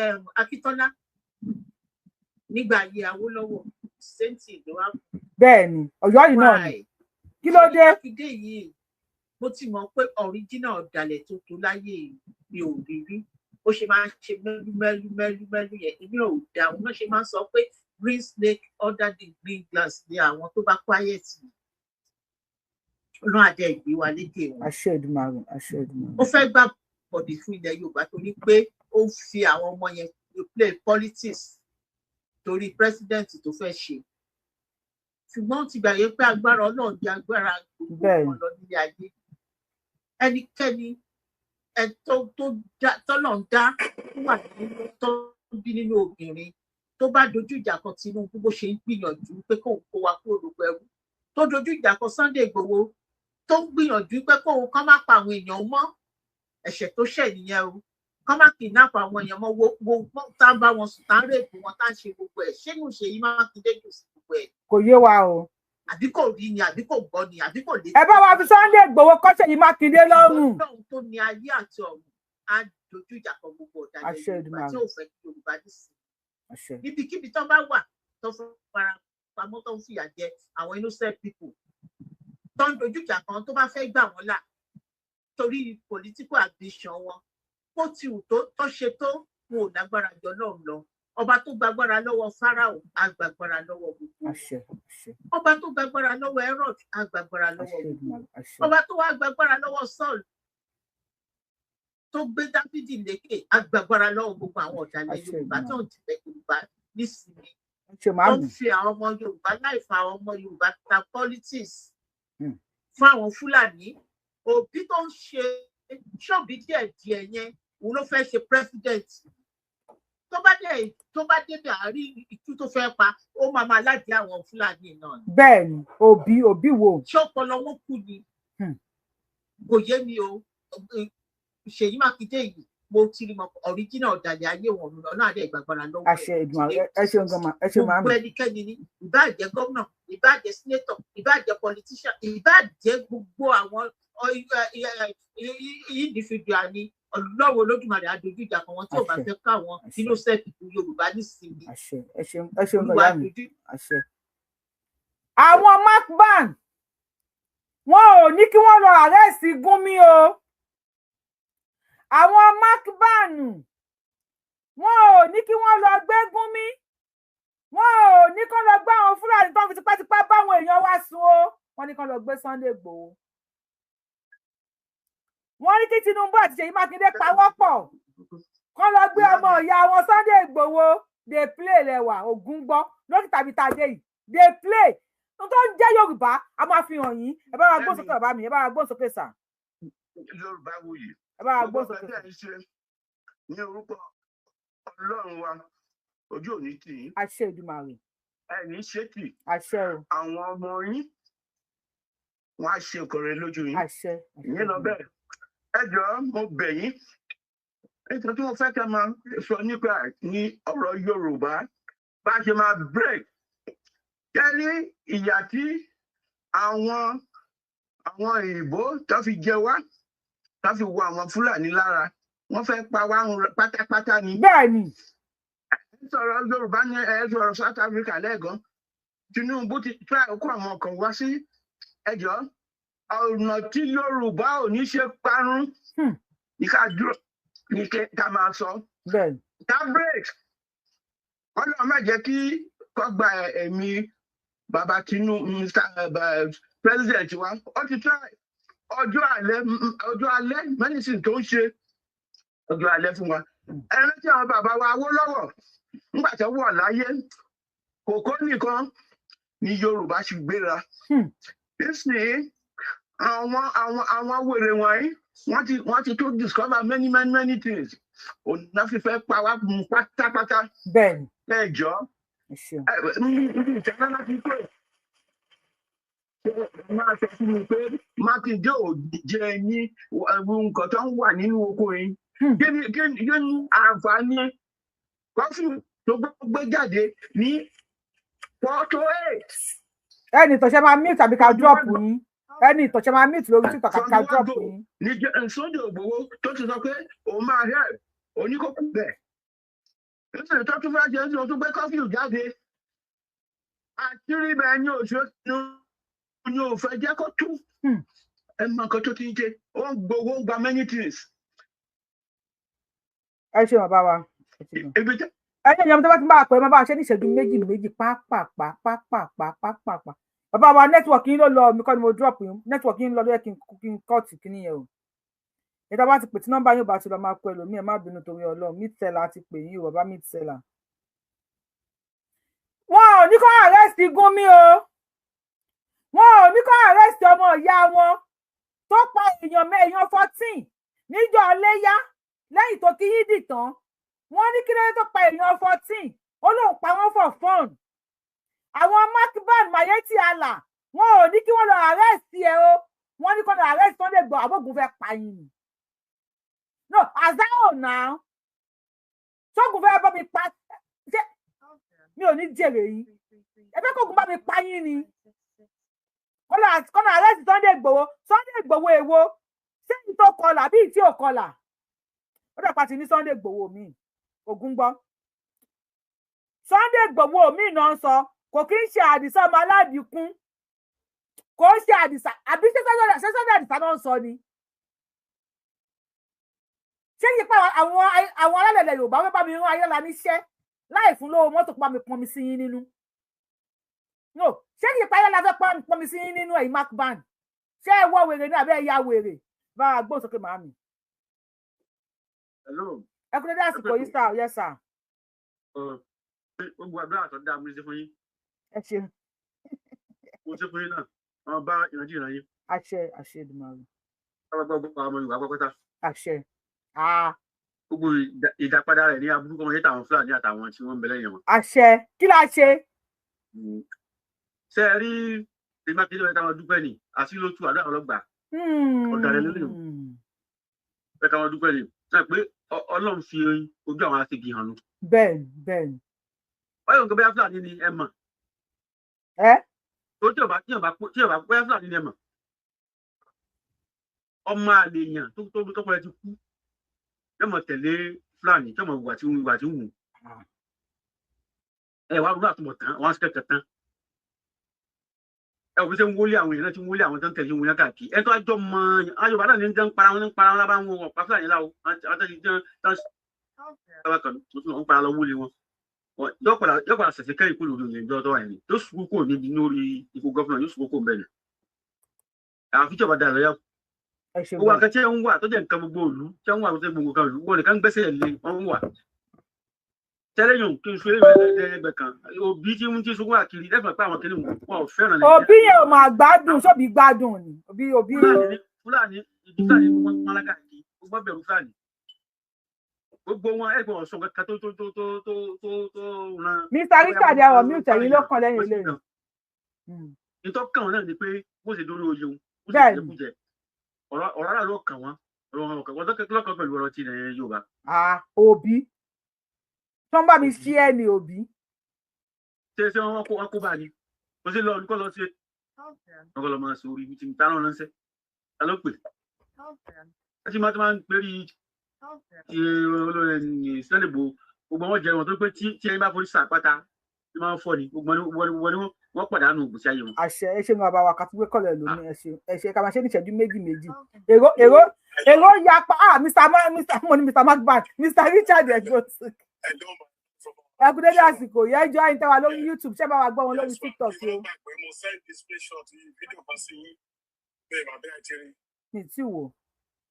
Akíntọ́lá nígbà ayé Awólọ́wọ̀, sẹ́ńtì ló wá. Bẹ́ẹ̀ ni, Ọ̀yọ́ yìí náà ni. Why? Kí ló dé? Mákindé yìí, mo ti mọ̀ pé original ọ̀dàlẹ̀ tó tó láyé mi ò rí rí. Ó ṣe máa ń ṣe mẹ́lú mẹ́lú mẹ́lú mẹ́lú yẹn, èmi ò dá òun náà ṣe máa ń sọ pé green snake under the green grass ni àwọn tó bá quiet. Ọlọ́run àjẹ ìgbé wa lédè wọn. Àṣẹ Èdùmàrè, àṣẹ Èdùmàrè. Ó fẹ́ gbà bọ̀dì fún ilẹ̀ Yorùbá torí pé ó fi àwọn ọmọ yẹn play politics torí president tó fẹ́ ṣe, ṣùgbọ́n ó ti gbàgbé pé agbára Ọlọ́run ju agbára gbogbo wọn lọ nílé ayé. Ẹnikẹ́ni ẹ tó dá tọ́lọ̀ ń dá tó wà nínú tó ń bí nínú obìnrin tó bá dojú ìjà kan Tinubu, bó ṣe ń gbìyànjú pé kóun kó wa kúrò lóko ẹrú, tó dojú ìjà kan Sunday Igboho, tó ń gbìyànjú pé kóun kán má pa àwọn èèyàn mọ́, ẹ̀ṣẹ̀ tó ṣẹ̀ nìyẹn o, kán má kidnap àwọn èèyàn mọ́, wo wo tá ń bá wọn sùn, tá ń rape wọn, tá ń ṣe gbogbo ẹ̀. Ṣé nù Ṣèyí Mákindé dùn sí gbogbo ẹ̀? Kò yé wa o. Àbí kò rí ni, àbí kò gbọ́ ni, àbí kò létí? Ẹ bá wa fi Sunday Igboho kọ́ Ṣèyí Mákindé lọ́rùn. Ọlọ́run tó ní ayé àti ọ̀run á dojú ìjà kọ gbogbo ọ̀dàlẹ̀ Àṣẹ Yorùbá Èdùmàrè. tí ò fẹ́ kí Yorùbá nísìnyí Àṣẹ. níbikíbi tó bá wà, tó fara pamọ́, tó ń fìyà jẹ àwọn innocent people, tó ń dojú ìjà kan tó bá fẹ́ gbà wọ́n là torí political ambition wọn. Bó ti wù tó ṣe tó, wọn ò lágbára jọ náà lọ. Ọba tó gbàgbára lọ́wọ́ Fáráò á gbàgbára lọ́wọ́ gbogbo wọn. Àṣẹ, àṣẹ. Ọba tó gbàgbára lọ́wọ́ Herod á gbàgbára lọ́wọ́ Àṣẹ gbogbo Èdùmàrè. wọn. Àṣẹ. Ọba tó wá gbàgbára lọ́wọ́ Saul tó gbé Dáfídì lékè á gbàgbára lọ́wọ́ gbogbo àwọn ọ̀dàlẹ̀ Àṣẹ Yorùbá Èdùmàrè. tó ń tìlẹ̀ Yorùbá nísìnyí, Ẹ ṣe tó màámi. ń fi àwọn ọmọ Yorùbá láì fa àwọn ọmọ Yorùbá ta politics fún àwọn Fúlàní. Òbí tó ń ṣe ṣọ́ọ̀bì díẹ̀ díẹ̀ yẹn, òun ló fẹ́ ṣe president. Tó bá dé, tó bá débẹ̀, àárí ìtú tó fẹ́ pa, ó máa máa ládìí àwọn Fúlàní náà ni. Bẹ́ẹ̀ ni, Òbí, Òbí wo. Ṣé ọpọlọ wọn kú ni? Kò yé mi o. Ṣèyí Mákindé yìí, mo ti rí mọ original ọ̀dàlẹ̀ ayé wọn lọ́nà àdé ìgbàgbọ́ra lọ́wọ́ ẹ̀. Àṣẹ Èdùmàrè. Ẹ ṣeun gan ma, ẹ ṣeun màámi. Gbogbo ẹnikẹ́ni ní, ìbáà jẹ́ gómìnà, ìbáà jẹ́ senator, ìbáà jẹ́ politician, ìbáà jẹ́ gbogbo àwọn individual ni, Ọlọ́run Olódùmarè á dojú ìjà kan wọn tí ò bá Àṣẹ. fẹ́ káwọn Àṣẹ. innocent people Yorùbá nísìnyí. Àṣẹ. Ẹ ṣeun, ẹ ṣeun gan Olúwa ìyá mi. dojú. Àṣẹ. Àwọn macban, wọn ò ní kí wọ́n lọ arrest Gúnmi o. Àwọn macban, wọn ò ní kí wọ́n lọ gbé Gúnmi, wọn ò ní kán lọ gbé àwọn Fúlàní tó ń fi tipátipá báwọn èèyàn wá sùn o. Wọ́n ní kán lọ gbé Sunday Igboho. Wọ́n ní kí Tinubu àti Ṣèyí Mákindé pawọ́pọ̀ kán lọ gbé ọmọ ìyá wọn Sunday Igboho. Dey play lẹwà ògún gbọ́ lókè tàbí tàdé yìí, dey play n tó ń jẹ́ Yorùbá, a máa fi hàn yín. Ẹ bá wa gbóhùn sókè, bàbá mi, ẹ bá wa gbóhùn sókè sà. Yorùbá wuyì. Ẹ bá wa Gbogbo gbóhùn nǹkan sókè tí sà. ẹ̀ ń ṣe ní orúkọ Ọlọ́run wa, ojú òní tì yín. Àṣẹ Èdùmàrè. Ẹ ní ṣe tì. Àṣẹ o. Àwọn ọmọ yín, wọn á ṣe nǹkan rere lójú yín. Àṣẹ, àṣẹ. Ìyẹn lọ bẹ́ẹ̀. Ẹ jọ̀ọ́, mo bẹ̀ yín, nítorí tí mo fẹ́ kẹ́ máa sọ nípa ẹ̀ ní ọ̀rọ̀ Yorùbá, bá a ṣe máa break kẹ́rí ìyà tí àwọn òyìnbó tó fi jẹ wá, tó fi wọ àwọn Fúlàní lára, wọ́n fẹ́ pa wá run pátápátá ni. Bẹ́ẹ̀ ni. Ẹ sọ̀rọ̀ Yorùbá ní, ẹ sọ̀rọ̀ South Africa lẹ́ẹ̀kan. Tinubu ti try kó àwọn kan wá sí ẹjọ́ ọ̀nà tí Yorùbá ò ní ṣe parun ní ká dúró ní ká máa sọ. Ká break, Ọlọ́run má jẹ́ kí kó gba ẹ̀mí bàbá Tinubu, Mr President wa. Ó ti try ọjọ́ alẹ́, ọjọ́ alẹ́ medicine tó ń ṣe ọjọ́ alẹ́ fún wa. Ẹ rántí àwọn bàbá wa Awólọ́wọ̀ nígbà tó wà láyé, kòkó nìkan ní Yorùbá ṣì gbéra. Nísìnyí, àwọn wèrè wọ̀nyí, wọ́n ti tó discover many many many things. Òun náà fi fẹ́ pa wá pátápátá. Ẹ jọ, ìtẹ́lá láti pè máa sọ fún mi pé Mákindé ò jẹ ní nǹkan tó ń wà nínú oko yìí. Kí ni àǹfààní curfew tó gbé jáde ní 7:45? Ẹni ìtọ̀ṣẹ́ máa mute tàbí ká drop yín. Ẹni ìtọ̀ṣẹ́ máa mute lórí Twitter tàbí ká drop yín. Ní Sunday Igboho tó ti sọ pé òun máa help oníkókó bẹ̀. Nítorí tó tún fẹ́ ṣe é, tó tún gbé curfew jáde. Àṣírí bẹ́ẹ̀ ni òṣèlú ni ò fẹ́ jẹ́ kó tú. Ẹ mọ nǹkan tó ti ń ṣe, ó ń gbowó, ń gba many things. Ẹ ṣe, bàbá wa. Ẹ ṣe ìyàwó tó bá ti máa pẹ́, máa bá a ṣe ní ìṣẹ́jú méjì méjì, pápápá pápápá pápápá. Bàbá wa, network yín ló lọ, mi kọ́ ni mo drop yín. Network yín lọ ló yẹ kí n cut kíní yẹn o. Ìta bá ti pè tí nọ́mbà yóò bá ti lọ, máa kọ ẹlòmíì. Ẹ má bínú torí Ọlọ́run. Mítẹ̀lá ti pè yín o, bàbá mítẹ̀lá. Wọn ò ní kó arrest Gúnmi o. Wọn ò ní kó arrest ọmọ ìyá wọn tó pa èèyàn 14 níjọ́ Iléyá lẹ́yìn tó kí yídì tán. Wọ́n ní kí lóde tó pa èèyàn 14, ó lóun pa wọ́n for fun. Àwọn Macban Miyetti Allah, wọn ò ní kí wọ́n lọ arrest ẹ o. Wọ́n ní kó lọ arrest Sunday Igboho. Àbógun fẹ́ pa yín ni? No azao now, sógun fẹ́ bọ́ mi pa? Ṣé mi ò ní jèrè yín? Ẹ fẹ́ kógun bá mi pa yín ni? Kọ́nà arrest Sunday Igboho. Sunday Igboho èwo? Ṣé èyí tó kọlà bí tí ò kọlà? Ó dàpọ̀ àti ní Sunday Igboho mi ogun gbọ́. Sunday Igboho mi náà ń sọ, kò kí ń ṣe Àdìsá ọmọ aládìkún, kò ń ṣe Àdìsá. Àbí ṣé Sunday Àdìsá náà ń sọ ni? Ṣé kí pa àwọn alálẹ̀lẹ̀ Yorùbá wọ́n bá mi rán ayélujára níṣẹ́ láì fún lówó mọ́tò, pa mi pọn mi sí yín nínú? No, ṣé kí pa ayélujára fẹ́ pọn mi sí yín nínú? Ẹ̀yìn mark band, ṣé ẹ wọ wèrè ní àbẹ́ ẹ ya wèrè? Bá a gbóhùn sókè, màámi. Hello. Ẹ kú dédé àsìkò yìí, sir. Yes, sir. Gbogbo àdúrà tó dáa mo ṣe fún yín. Ẹ ṣeun. Mo ṣe fún yín náà, wọn bá ìrántí ìran yín. Àṣẹ, àṣẹ Èdùmàrè. Káwọn gbọ́ gbọ́ àwọn Yorùbá pápátá. Àṣẹ. Gbogbo ìdápadà rẹ̀ ní aburú kọ́mọ yẹn tàwọn Fúlàní àtàwọn tí wọ́n ń bẹ lẹ́yìn wọn. Àṣẹ. Kí la ṣe? Ṣé ẹ rí Mákindé ẹ káwọn dúpẹ́ ni, àti ló tú àdúrà ọlọ́gbà ọ̀daràn lónìí. Ẹ káwọn dúpẹ́ ni náà pé Ọlọ́run fi ojú àwọn aṣebi hàn nù. Bẹ́ẹ̀ni, bẹ́ẹ̀ni. Báyọ̀ nǹkan bóyá Fúlàní ni ẹ mọ̀. Ẹ. Tó tí ọba bóyá Fúlàní ni ẹ mọ̀. Ọmọ àlè èèyàn tó tọ́pọ̀ ẹ ti kú yóò mọ̀ tẹ̀lé Fúlàní tí ọmọ ìwà tí ń wù. Ẹ wá rúbà tó mọ̀ tán, wọ́n á kẹ̀kẹ́ tán. Ẹ ò fi ṣe ń wọlé àwọn èèyàn náà tí ń wọlé àwọn tó ń tẹ̀lé wọn káàkiri. Ẹ tó àjọ mọ Yorùbá náà ní ń para wọn, ní ń para wọn lábá wọn ọ̀pá Fúlàní láwo. Àwọn tó ti jẹ́ tán kan tó ń para lọ wọlé wọn. Yóò padà ṣẹ̀ṣẹ̀ kẹ́yìn kúrò lórí ìjọ tó wà yẹn, yóò sùkú kúrò níbi lórí ipò governor, yóò sùkú kúrò bẹ́ẹ̀ ni. Àfi tí ọba dà lọ́yà. Gbogbo àkàtì ẹ̀ ń wà tó jẹ́ nǹkan gbogbo ìlú tí ń wà tó jẹ́ gbogbo nǹkan ìlú wọn nìkan gbẹ́sẹ̀ lé wọn wà. Tẹ́lẹ̀ yòó kí n ṣe ẹgbẹ́ kan òbí tí ń tí sunkún àkiri lẹ́fọ̀ọ́ pé àwọn kìnìún wọn ò fẹ́ràn. Òbí yẹn ò máa gbádùn, sóbì gbádùn ni òbí òbí. Fúlàní ìdí Fúlàní gbogbo wọn alága kí gbogbo bẹ̀rù Fúlàní gbogbo wọn ẹgbẹ́ ọ̀sán kankan tó tó tó tó tó tó tó ran. Mr Richard, ẹ̀rọ mi ò tẹ̀yìn ló kàn lẹ́yìn ilé rẹ̀. Ìtọ́ kàn wọ́n náà ni pé bó ṣe dórí oyè wọn bó ṣe jẹkújẹ ọ̀rọ̀ ara ló kàn wọ́n, ọ̀rọ̀ wọn kàn wọ́n lọ́kàn pẹ̀lú ọ̀rọ̀ ti ilẹ̀ Yorùbá. Òbí tó ń bá mi ṣí ẹ ní òbí. Ṣé wọn kó bá ní kò sí lọ olùkọ́ lọ sí wọn kọ́ lọ máa ṣe orí ibi tí ta ló ránṣẹ́, ta ló pè ẹ tí máa tó máa ń pèrí ti olórí Sunday Igboho, gbogbo wọn jẹ wọn tó pé tí ẹni bá forí sàpáta. Tí wọ́n fọ́ ni gbogbo wọn ni wọ́n pàdánù ìgbésí ayé wọn. Àṣẹ. Ẹ ṣe ń bàbá wa kàtúgbé kọlẹ lónìí. Ẹ ṣe, ẹ ṣe. Ká máa ṣe ní ìṣẹ́jú méjì méjì. Èrò, èrò, èrò yapa. Ah, Mr Ma, Mr, mo ní Mr Macban, Mr Richard Ẹgbọsùn, ẹ kú dédé àsìkò yẹn. Jọ àyìn tẹwà lórí YouTube, ṣé bá wa gbọ́ wọn lórí TikTok o? Pé mo send screenshot fídíò kan sí yín bẹ́ẹ̀, bàbá ẹ̀ ti rí. Mi tí wò.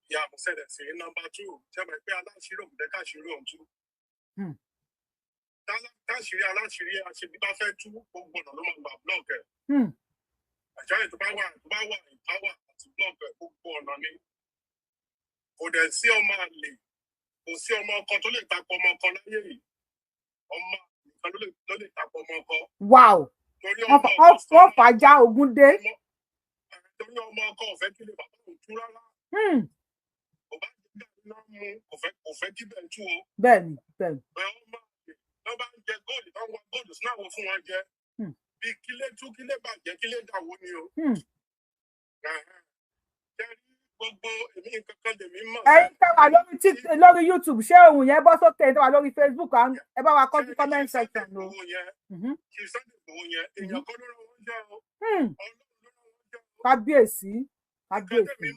Ya, mo send ẹ̀ sí yín. Number two, ṣé mo pé aláṣírí òkùnkùn káṣírí òun tú? Táṣírí aláṣírí aṣebí bá fẹ́ tú, gbogbo ọ̀nà ló máa gbà block ẹ̀. Àjọyọ̀ tó bá wà in power àti block ẹ̀, gbogbo ọ̀nà ni. Kò dẹ̀ sí ọmọ àlè, kò sí ọmọ ọkọ tó lè takò ọmọ ọkọ láyé yìí. Ọmọ àlè kan ló lè takò ọmọ ọkọ. Torí Wọ́n ọmọ wọ́n fàájà ogun dé. Torí ọmọ ọkọ ò fẹ́ kí lè bàbá òun tú rárá. Kò bá jẹ́ bẹ́ẹ̀ náà mú, kò fẹ́ kí bẹ́ẹ̀ tú o. bẹ́ẹ̀ni bẹ́ẹ̀ni. Bẹ́ẹ̀ ọmọ àlè tó bá ń jẹ góòlù, tó ń wa góòlù sínú àwọn fún wọn jẹ. Bí kílé tú, kílé bàjẹ́, kílé dàwó ni o. Ẹ̀hẹ́n. Ṣé rí gbogbo èmi, nǹkan kan lèmi mọ̀. Ẹ̀yin tẹ́ wà lórí lórí YouTube, ṣé ohùn yẹn bọ́ sókè? Tẹ́ wà lórí Facebook, ẹ bá wa kọ sí comment section o. Ìgbòho yẹn, kí Sunday Igboho yẹn, èèyàn kan ló rán wọn jẹ́ o. Kábíyèsí, kábíyèsí.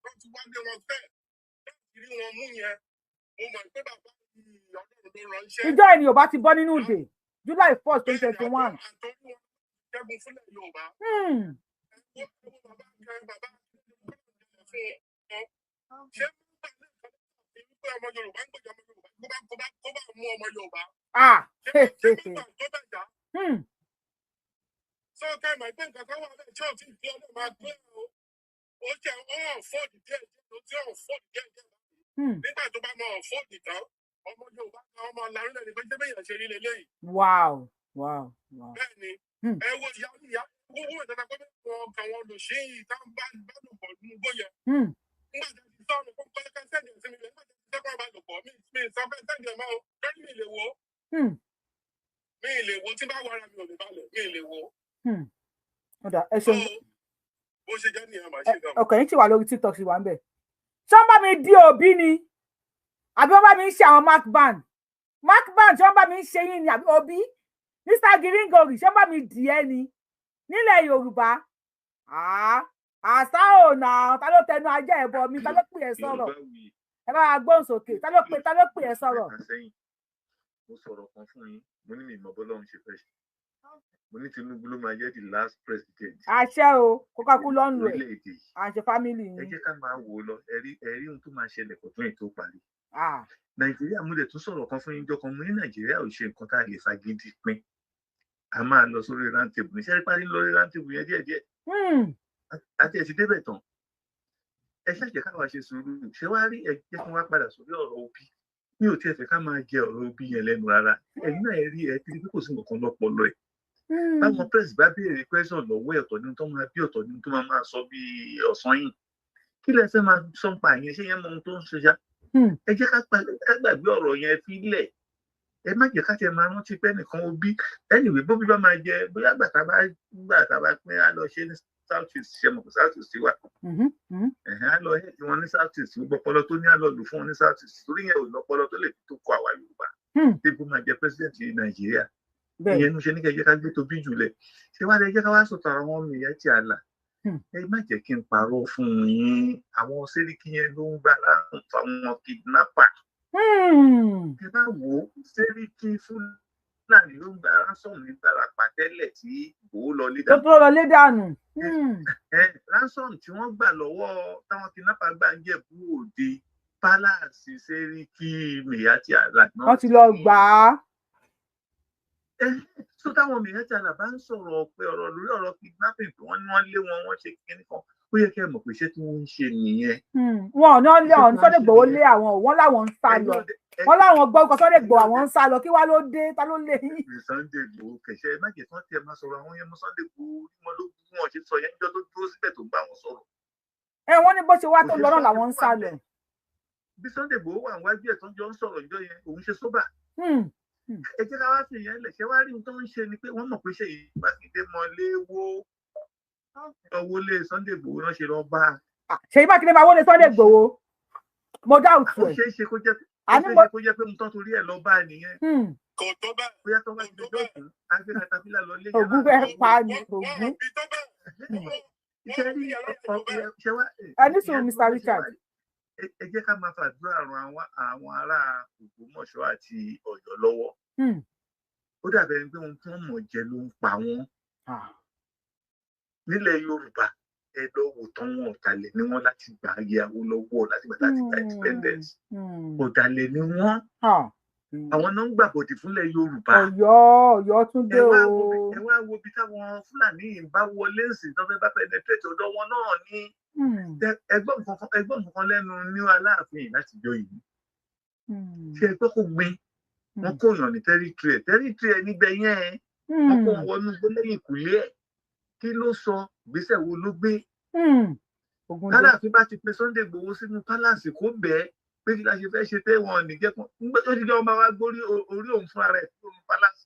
Tó ti wá lé wọn fẹ́ láti rí wọn mú yẹn, mo mọ̀ pé bàbá yìí, Ọlọ́run ló ránṣẹ́. Ìjọ ènìyàn bá ti bọ́ nínú ìdè July 1st 2021. Ṣẹ́gun fúnlẹ̀ Yorùbá. Ṣé pé ọmọ Yorùbá ń gbèjà ọmọ Yorùbá, kó bá mú ọmọ Yorùbá? Ṣé nígbà tó bẹ̀ já? Sọ ká ìmọ̀ pé nǹkan kan wà bẹ́ẹ̀ tí ò tí ì fi ọlọ́run máa gbé o. Ó jẹ́ ó hàn fọ́ọ̀dì díẹ̀ díẹ̀ ló tí hàn fọ́ọ̀dì díẹ̀ díẹ̀. Nígbà tó bá máa fọ́ọ̀dì tán, ọmọ Yorùbá kan, ọmọ larúlẹ̀ ni pé ṣé bẹ́ẹ̀ yẹn ṣe rí leléyìí. wow. Bẹ́ẹ̀ ni. Ẹ wo ìyá ìyá owó ìjọba pé wọn kàn wọn lò sí ìta ń bá lò pọ̀ nínú gbóyè. Nígbà tí a ti sọ̀rọ̀ kó kọ́ kẹ́ send ẹ̀ sí mi, nígbà tí a ti sọ́kọ́ bá lò pọ̀, mi sọ fẹ́ send ẹ̀ mọ́ o, lórí mi lè wo. Mi lè wo, tí bá wàrà mi ò lè balẹ̀, mi lè wo. Ó dà, ẹ ṣeun. Bó ṣe jẹ́ nìyẹn, màá ṣe gan. Ọkọ̀ yín ti wà lórí TikTok, sì wà ń bẹ̀. Ṣé wọ́n bá mi dí òbí ni, àbí wọ́n bá mi ń ṣe àwọn mark band, mark band? Ṣé wọ́n bá mi ń ṣe yín ni, àbí òbí Mr Gíríngorì, ṣé wọ́n bá mi dì ẹ́ ni nílẹ̀ Yorùbá? Àṣà ò nà. Ta ló tẹnu ajá ẹ̀ bọ̀ mi? Ta ló pè ẹ́ sọ̀rọ̀? Ẹ bá wa gbóhùn sókè. Ta ló pè ẹ́ sọ̀rọ̀? Sẹ́yìn mo sọ̀rọ̀ kan fún yín, mo ní mi ìmọ̀ bọ́lọ́run ṣe fẹ́ ṣe. Mo ní Tinubu ló máa jẹ́ the last president Àṣẹ o, kó kákú lọ́nù ẹ̀. orílẹ̀-èdè yìí. Àṣẹ family Ẹ yín. jẹ́ ká máa wò ó lọ. Ẹ̀rí ohun tó máa ṣẹlẹ̀ kò tún ètò parí Nàìjíríà. Mo dẹ̀ tún sọ̀rọ̀ kan fún yín jọ́ kan, mo ní Nàìjíríà ò ṣe nǹkan tá a lè fagídí pín. A máa lọ sórí round table ní sẹ́rí parí lórí round table yẹn díẹ̀díẹ̀. Àti ẹ̀ ti débẹ̀ tán. Ẹ ṣàjẹ́ káwa ṣe sùúrù. Ṣé wàá rí, ẹ jẹ́ kí wọ́n padà sórí ọ̀rọ̀ Obi. Mi ò tiẹ̀ fẹ́ ká máa jẹ ọ̀rọ̀ Obi yẹn lẹ́nu rárá. Ẹ̀yin náà ẹ rí, ẹ ti rí pé kò sí nǹkan lọ́pọlọ ẹ̀. Báwọn press bá béèrè question lọ́wọ́ ẹ̀, ọ̀tọ̀ ní tó máa bí, ọ̀tọ̀ ní tó máa máa sọ bí ọ̀sán yìí. Kí lẹ fẹ́ máa sọ pa yẹn? Ṣé yẹn mọ ohun tó ń ṣe ṣá? Ẹ jẹ́ ká gbàgbé ọ̀rọ̀ yẹn fílẹ̀. Ẹ má jẹ́ ká tiẹ̀ máa rántí pé ẹnìkan Obi. Anyway, bóbi bá máa jẹ, bóyá gbàtà bá pín, á lọ ṣe ní South East. Ṣe mọ̀ pé South East wà? Ẹ̀hẹ́n, á lọ ẹ̀ tí wọ́n ní South East. Gbogbo ọpọlọ tó ní, á lọ lò fún wọn ní South East, torí yẹn ò lọ́pọlọ tó lè fi tó kọ àwa Yorùbá débò máa jẹ president Nàìjíríà. Ìyẹn ló ṣe ní kẹ́ jẹ́ ká gbé tóbi jùlẹ̀. Ṣé wàá lè jẹ́ ká wá sọ̀tọ̀ àwọn Miyetti Allah? Ẹ má jẹ́ kí n parọ́ fún yín, àwọn sẹ́ríkì yẹn ló ń gbà fáwọn kidnapper. Ẹ bá wò ó, sẹ́ríkì Fúlàní ló ń gba ransom ní Ìbàràpá tẹ́lẹ̀ tí Ìgbòho lọ lé Tó tó lọ lé dànù. Ransom tí wọ́n gbà lọ́wọ́ táwọn kidnapper gbà ń Jẹ̀bú Òde, palace sẹ́ríkì Miyetti Allah náà. Wọ́n ti lọ gbà á. Tó táwọn Miyetti Allah bá ń sọ̀rọ̀ pé ọ̀rọ̀ lórí ọ̀rọ̀ kidnapping tí wọ́n ní wọ́n lé wọn, wọ́n ṣe kinní kan, ó yẹ kẹ́ ẹ mọ̀ pé iṣẹ́ tí wọ́n ń ṣe nìyẹn. Wọn ò ní lé ọ̀hún Sunday Igboho lé àwọn ò, wọ́n láwọn ń sá lọ. Wọ́n láwọn gbọ́ ọkọ̀ Sunday Igboho, àwọn ń sá lọ. Kí wá ló dé? Ta ló lé yín? Sunday Igboho kẹsẹ, ẹ má jẹ́ kí wọ́n tiẹ̀ máa sọ̀rọ̀ àwọn yẹn mọ́. Sunday Igboho ní wọn ló bú wọn ṣe sọ yẹn níjọ́ tó dúró síbẹ̀ tó bá wọn sọ̀rọ̀. Ẹ wọ́n ní bó ṣe wá tó lọ náà làwọn ń sá lọ. Bí Sunday Igboho wà níwájú ẹ̀ tó ń jọ ń sọ̀rọ̀ níjọ́ yẹn, òun ṣe sóbà. Ẹ jẹ́ ká wá fi ìyẹn lẹ̀. Ṣé wá rí ohun tó ń ṣe ni pé wọ́n mọ̀ pé Ṣèyí Mákindé mọ léwó ọwọ́ lé Sunday Igboho náà ṣe lọ bá a. Ṣèyí Mákindé máa wọlé Sunday Igboho? Mo dá òtún Ó ẹ. ṣeé ṣe kó jẹ́ Àní mo kó jẹ́ pé mo tán torí ẹ̀ lọ bá a nìyẹn. Bóyá tó bá ti dé òkú, á gbé katapila lọ lé Ògún fẹ́ pa ni Ògún. Ṣe rí ṣe wá. Ẹ ní sùúrù, Mr. Richard. Ẹ jẹ́ ká máa fàdúrà ran àwọn ará Ògbómọ̀ṣọ́ àti Ọ̀yọ́ lọ́wọ́. Ó dàbí ẹni pé ohun tí wọ́n mọ̀ jẹ ló ń pa wọ́n. Nílẹ̀ Yorùbá, ẹ lọ wò tán, wọn ọ̀dàlẹ̀ ni wọ́n láti gbà ayé Awólọ́wọ̀, láti gbà independence. Ọ̀dàlẹ̀ ni wọ́n. Àwọn náà ń gbàbọ̀dì fúnlẹ̀ Yorùbá. Ọ̀yọ́, Ọ̀yọ́ tún dé o. Ẹ wá wo bí táwọn Fúlàní yìí bá wọlé sí, tán fẹ́ bá penetrate ọ̀dọ̀ wọn náà ní. Ẹgbọ́n nǹkan lẹ́nu ní Aláàfin láti jọ yìí. Ṣé ẹgbẹ́ kò gbin? Wọ́n kó yàn ní territory ẹ̀, territory ẹ̀ níbẹ̀ yẹn. Wọ́n kó wọn wọnú igbó lẹ́yìn ìkùlé ẹ̀. Kí ló sọ? Ìgbésẹ̀ wo ló gbé? Aláàfin bá ti pe Sunday Igboho sínú palace kó bẹ́ẹ̀ pé kí la ṣe fẹ́ ṣe tẹ́ wọn ò ní jẹ́ kán ó ti jẹ́ wọn máa wá gbórí orí òun fúnra rẹ̀ kúrò ní palace.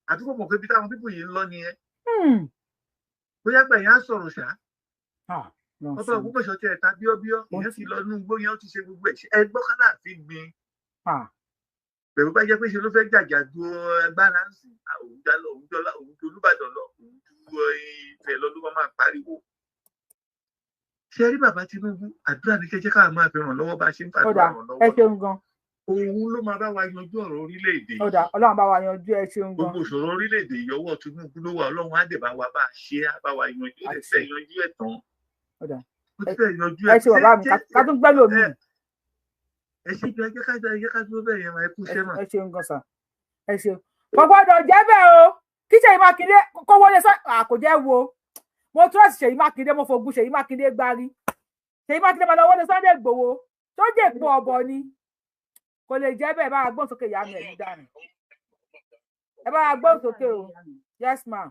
Àti kò mọ̀ pé bí táwọn pípò yìí ń lọ nìyẹn. Bóyá gbẹ̀yìn á sọ̀rọ̀ ṣá. Ọba Ògbómọ̀ṣọ́ tiẹ̀ ta bíọ́bíọ́, ìyẹn ti lọ inú igbó yẹn, ó ti ṣe gbogbo ẹ̀. Ẹ gbọ́ k'Aláàfin gbin. Pẹ̀lú bá jẹ́ pé ṣe ló fẹ́ jàjà ju agbára ń sìn, òun já lọ, òun jọlá, òun ju Olúbàdàn lọ, òun ju Ifẹ̀ lọ ló máa pariwo. Ṣé rí bàbá Tinubu, àdúrà ní kẹ́jẹ́ káà máa fi ràn lọ́wọ́ bá a ṣe ń fàdúrà ràn lọ́wọ́. Ẹ ṣeun gan. Òun ló máa bá wa yanjú ọ̀rọ̀ orílẹ̀-èdè yìí. Ọ̀dà, Ọlọ́run bá wa yanjú, ẹ ṣeun gan. Gbogbo ìṣòro orílẹ̀-èdè yìí, ọwọ́ Tinubu ló wà. Ọlọ́run á dẹ̀ bá wa bá a ṣe, á bá wa yanjú ẹ̀, fẹ́ yanjú ẹ̀ tán. Ẹ ṣe bàbá mi, ká tún gbẹ́ lómi. Ẹ ṣe jọ, ẹ jẹ́ ká dúró bẹ́ẹ̀ yẹn máa kú iṣẹ́ mà. Ẹ ṣeun gan sà, ẹ ṣeun. Kò gbọ́dọ̀ jẹ́ bẹ́ẹ̀ o, kí Ṣèyí Mákindé kó wọlé sọ àkójẹ́ wo. Mo trust Ṣèyí Mákindé, mo fogun Ṣèyí Mákindé gbárí. Ṣèyí Mákindé máa lọ wọlé Sunday Igboho tó jẹ́ èpo ọ̀bọ ni, kò lè jẹ́ bẹ́ẹ̀. Bá a gbọ́n sókè, ìyá mi ẹ̀ ní dànù. Ẹ bá a gbọ́n sókè o. Yes ma.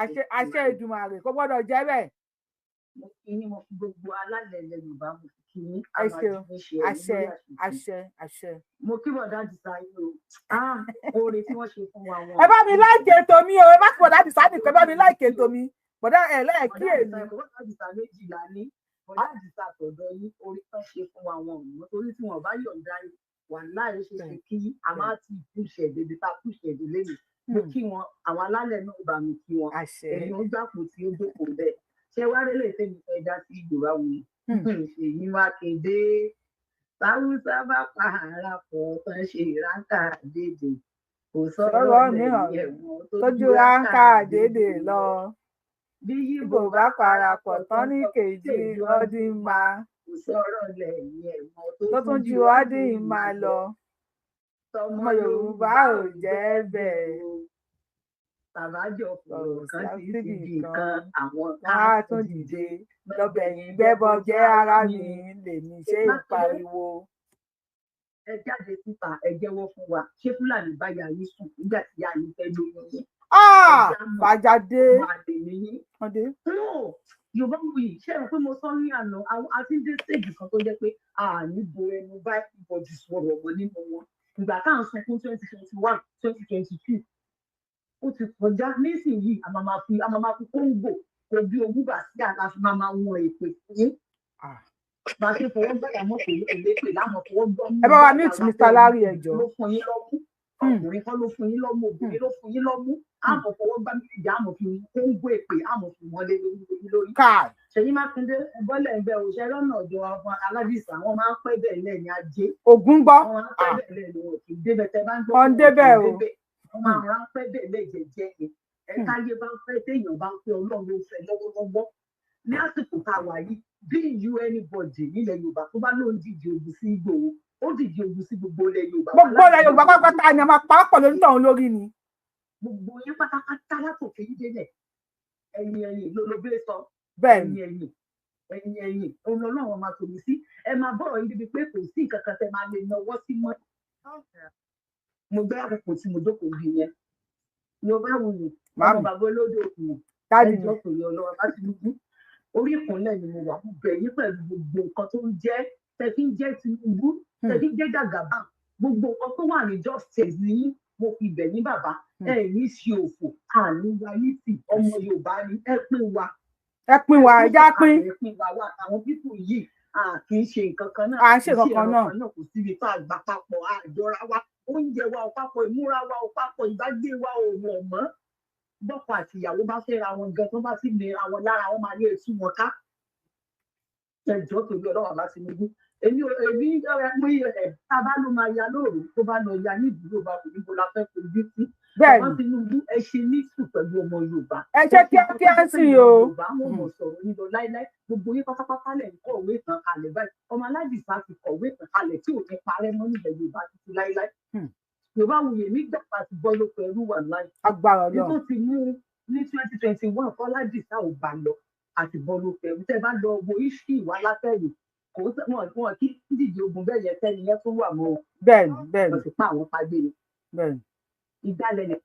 Àṣẹ Èdùmàrè, kò gbọ́dọ̀ jẹ́ bẹ́ẹ̀. Mo kí yín, mo fi gbogbo alálẹ̀ ilẹ̀ Yorùbá, mo fi kí yín. Ẹ ṣeun, àṣẹ, àṣẹ, àṣẹ. Mo kí bọ̀dá Àdìsá yín o, oore tí wọ́n ṣe fún wa wọn. Ẹ bá mi like ètò mi o, ẹ bá kí bọ̀dá Àdìsá nìkan, ẹ bá mi like ètò mi. Bọ̀dá ẹ̀ lẹ́ẹ̀kí èmi. Bọ̀dá Àdìsá méjìlá ní bọ̀dá Àdìsá àtọ̀dọ̀ yín, oore tán ṣe fún wa wọn ò mọ̀, torí tí wọn bá yọ̀ǹda yín wà láì ṣe ṣe kí a máa ti pùṣẹ̀ débi tá a pùṣẹ̀ dé lẹ́nu. Mo kí wọn, àwọn alálẹ̀ náà bá mi kí wọn. Ẹni ó gbàpò tí ó jókòó bẹ́ẹ̀ ṣé wá rélé tèmi fẹ́ dá sí Yorùbá wù. Ṣèyí Mákindé, táwùsá bá pa ara pọ̀ tán ṣe ráńkà dédè, kò sọ̀rọ̀ mìíràn tójú ráńkà dédè lọ. Bí Yíbò bá parapọ̀ tán ní kejì ọdún máa, kò sọ̀rọ̀ lẹ́yìn ẹ̀wọ̀n tó tún ju ọdún máa lọ. Ọmọ Yorùbá ò jẹ́ bẹ́ẹ̀. Tàbájọ fọ̀rọ̀ kan sí síbi kan, àwọn á tún dìde lọ́bẹ̀ yìí gbẹ́bọ jẹ́. Ara mi lèmi ṣe ń pariwo. Ẹ jáde síta, ẹ jẹ́wọ́ fún wa, ṣé Fúlàní bá ya yín sùn nígbà tí ya yín fẹ́ lóyún yín? Fàjáde. Yorùbá wuyì, ṣé ẹ rò pé mo sọ ní àná, a ti ń dé stage kan tó jẹ́ pé a ní bo ẹnu bá ìbọ̀jù sọ̀rọ̀ mọ́ nínú wọn. Ìgbà tá à ń sunkún 2021, 2022, ó ti kọjá nísìnyìí. A máa fi kóńgò kò bí ogún bá sí àlàáfíà, máa máa wọn èpè fún yín. Bá a ṣe fọwọ́ gbàgbà mọ́ pé èlépè láwọn fọwọ́ gbọ́ mú. Ẹ bá wa mute Mr. Larry, ẹ jọ̀ọ́. Ló fún yín lọ́mú, ọkùnrin kan ló fún yín lọ́mú, obìnrin ló fún yín lọ́mú. Àmọ́ fọwọ́ gbá méjèèjì, àmọ́ fi kóńgò èpè, àmọ́ fi wọ́n lé lórí. Ṣèyí Mákindé, bọ́lẹ̀ ń bẹ òṣèré lọ́nà ọ̀dọ̀ àwọn aládìsá, wọn máa ń pẹ́ bẹ́ẹ̀ lẹ́yìn ajé. Ògún gbọ́. Wọn máa ń pẹ́ bẹ́ẹ̀ lẹ́yìn wọn kì í débẹ̀ tẹ́ bá ń gbọ́. Wọ́n débẹ̀ o. Wọ́n máa rán pẹ́ bẹ́ẹ̀ lẹ́jẹ̀jẹ̀ ni. Ẹ̀ka ayé bá ń fẹ́, téèyàn bá ń fẹ́, Ọlọ́run ló ń fẹ́ lọ́wọ́lọ́wọ́. Ní àsìkò tá a wà yìí, bí you anybody nílẹ̀ Yorùbá tó bá lóun dìde ogun sí Ìgbòho, ó dìde ogun sí gbogbo ilẹ̀ Yorùbá. Gbogbo ilẹ̀ Yorùbá pátápátá ni a máa pa á pọ̀ lórí tọ̀hún lórí ni. Gbogbo yín pátápátá látòkè yín délẹ̀, ẹ̀yìn ẹ̀yìn ló ló sọ. Bẹ́ẹ̀ni. Ẹ̀yìn ẹ̀yìn ẹ̀yìn ẹ̀yìn òun lọ́lọ́run máa tòmí sí. Ẹ máa bọ̀rọ̀ yín débi pé kò sí nǹkan kan tẹ́ máa lè nawọ́ sí mọ́. Mo gbé àkókò tí mo jókòó bí yẹn, Yorùbá wuyì, ọmọ bàbá olódò òkùnrin, ẹjọ́ kò yọ lọ́wọ́ bá Tinubu. Orí ìkúnlẹ̀ ni mo wà, mo bẹ̀ yín pẹ̀lú gbogbo nǹkan tó ń jẹ́ tẹ̀fí ń jẹ́ Tinubu, tẹ̀fí ń jẹ́ Jagaban, gbogbo nǹkan tó wà ní justice ní mo fi bẹ̀ yín bàbá. Ẹ ní ṣe òfò àní wa ní tì, ọmọ Yorùbá ni ẹ pín wa. Ẹ pín wa, ẹ já pín. Ẹ pín wa wá àwọn pípù yìí, A kì í ṣe nǹkan kan náà, À ń kì ṣe í ṣe nǹkan kan ẹran náà. kan náà, kò síbi tá a gbà papọ̀, àjọra wa, oúnjẹ wa ò papọ̀, ìmúra wa ò papọ̀, ìbágbé wa ò wọ̀ mọ́. Bọ́kọ àti ìyàwó bá fẹ́ra wọn gan, tó bá sì nira wọn lára, wọn máa ní ètú wọn ká. Ẹjọ́ torí Ọlọ́run bá Tinubu, èmi ò èmi ẹ mú ẹ tá a bá ló máa ya lóòrò, tó bá lọ ya ní ìdúró bá kò níbo la fẹ́ fojú sí. Bẹ́ẹ̀ Bàbá ni. Tinubu, ẹ ṣe ní sùn pẹ̀lú ọmọ Yorùbá. Ẹ Kò ṣe sí nǹkan tó kíákíá fẹ́ sí fẹ́yìn i o. ọmọ Yorùbá, wọn mọ̀ sọ̀rọ̀ yín lọ láíláí. Gbogbo yín pátápátá lẹ̀ ń kọ̀wé ìtàn kalẹ̀ báyìí. Ọmọ Aládìsá ti kọ̀wé ìtàn kalẹ̀ tí ò ní parẹ́ mọ́ nílẹ̀ Yorùbá títí láíláí. Yorùbá wuyè nígbà tí bọ́ lóko ẹrú wà láì Agbára ní tó Ọlọ́run. ti mú ní 2021, Fọládìsá ò bá lọ àti bọ́ lóko ẹrú. Tẹ́ bá lọ wo iṣu ìwà látẹ̀yìn, kò wọn kí díje ogun bẹ́ẹ̀ yẹn tẹ́ni yẹn tún wà mọ́ o. Bẹ́ẹ̀ni, bẹ́ẹ̀ni. Wọ́n ti pa àwọn pagbé ni. Bẹ́ẹ̀ni. Ìdálẹ̀ ni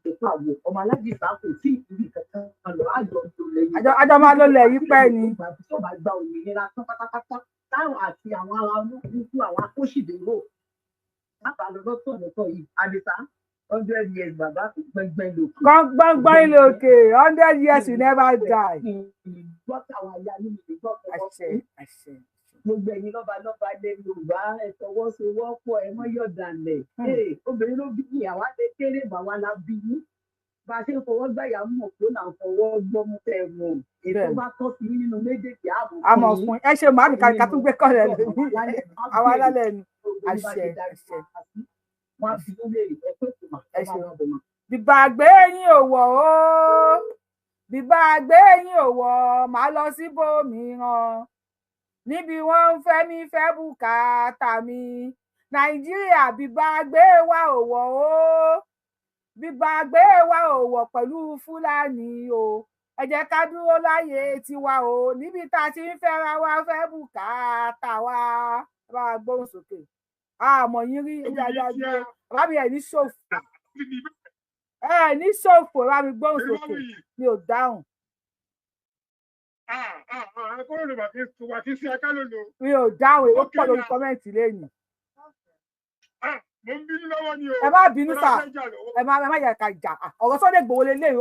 ìpa wo ọmọ Aládìsá kò tí ì rí kankan lọ, àjọ tó lẹ́yìn. Àjọ máa lọ lẹ̀ yí pẹ́ ni. Tí ó bá gba òmìnira tán pátápátá, táwọn àti àwọn ará olókùnkùn, àwọn akóṣìdérò bàbá lọ lọ́tọ̀ lọ́tọ̀ yìí. Àdìsá, 100 years, bàbá, gbẹngbẹng lòkè. Gbọ́ngbọ́n ilé òkè, 100 years will never die. Gbọ́ táwọn aya nínú ìgbọ́ Àṣẹ, àṣẹ. Gbogbo ẹ̀yin lọ́ba lọ́ba ilẹ̀ Yorùbá, ẹ fọwọ́sowọ́pọ̀, ẹ mọ́ yọ̀dàlẹ̀. Obìnrin ló bí yín, àwa lè kéré, bàwa la bí yín. Bá a ṣe ń fọwọ́ gbàyà mọ̀ pé là ń fọwọ́ gbọ́mú tẹ̀ wọ̀n. Ètò bá tọ́ sí yín nínú méjèèjì, ààbò Àmọ̀ fún yín. fún ẹ ṣe màámi ká Èmi ká tún gbé kọ́lẹ̀ mọ̀ lórí lálẹ́ á àwa béèrè alálẹ̀ ni. gbogbo yín bá Àṣẹ, ṣe darí àṣẹ. wa sí. Wọ́n á fi yín léèrè, ẹ pé kò mà, Ẹ ẹ bá ṣeun. wọn bọ̀ mà. Bìbà gbé yín ò wọ̀ ó, bìbà gbé yín ò wọ̀, màá lọ síbòmíràn níbi wọ́n ń fẹ́ mi fẹ́ bùkátà mi. Nàìjíríà, bìbà gbé wa ò wọ̀ ó, bìbà gbé wa ò wọ̀ pẹ̀lú Fúlàní o. Ẹ jẹ́ ká dúró láyé tiwa o, níbi tá a ti ń fẹ́ra wa fẹ́ bùkátà wa. Ẹ bá wa gbóhùn sókè, àmọ́ yín rí dáadáa. Bàbá mi, ẹ̀ ní ṣòfò, ẹ ní ṣòfò. Ẹ bá mi gbóhùn sókè, mi ò dáhùn. Mi ò dáhùn, èrò pọ̀ lórí comment lẹ́yìn. Ẹ má bínú sà, ẹ má yẹ ká jà. Ọ̀rọ̀ Sunday Igboho lélẹ̀,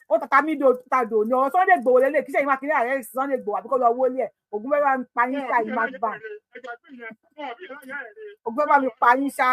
ó tata mí do ta dò ní ọ̀rọ̀ Sunday Igboho lélẹ̀. Kí sẹ́yìn Mákindé ààrẹ Sunday Igboho àbíkó lọ wọlé ẹ̀, ògùn bẹ́ẹ̀ bá mi pa yín ṣá, yìí má gbà, ògùn bẹ́ẹ̀ bá mi pa yín ṣá.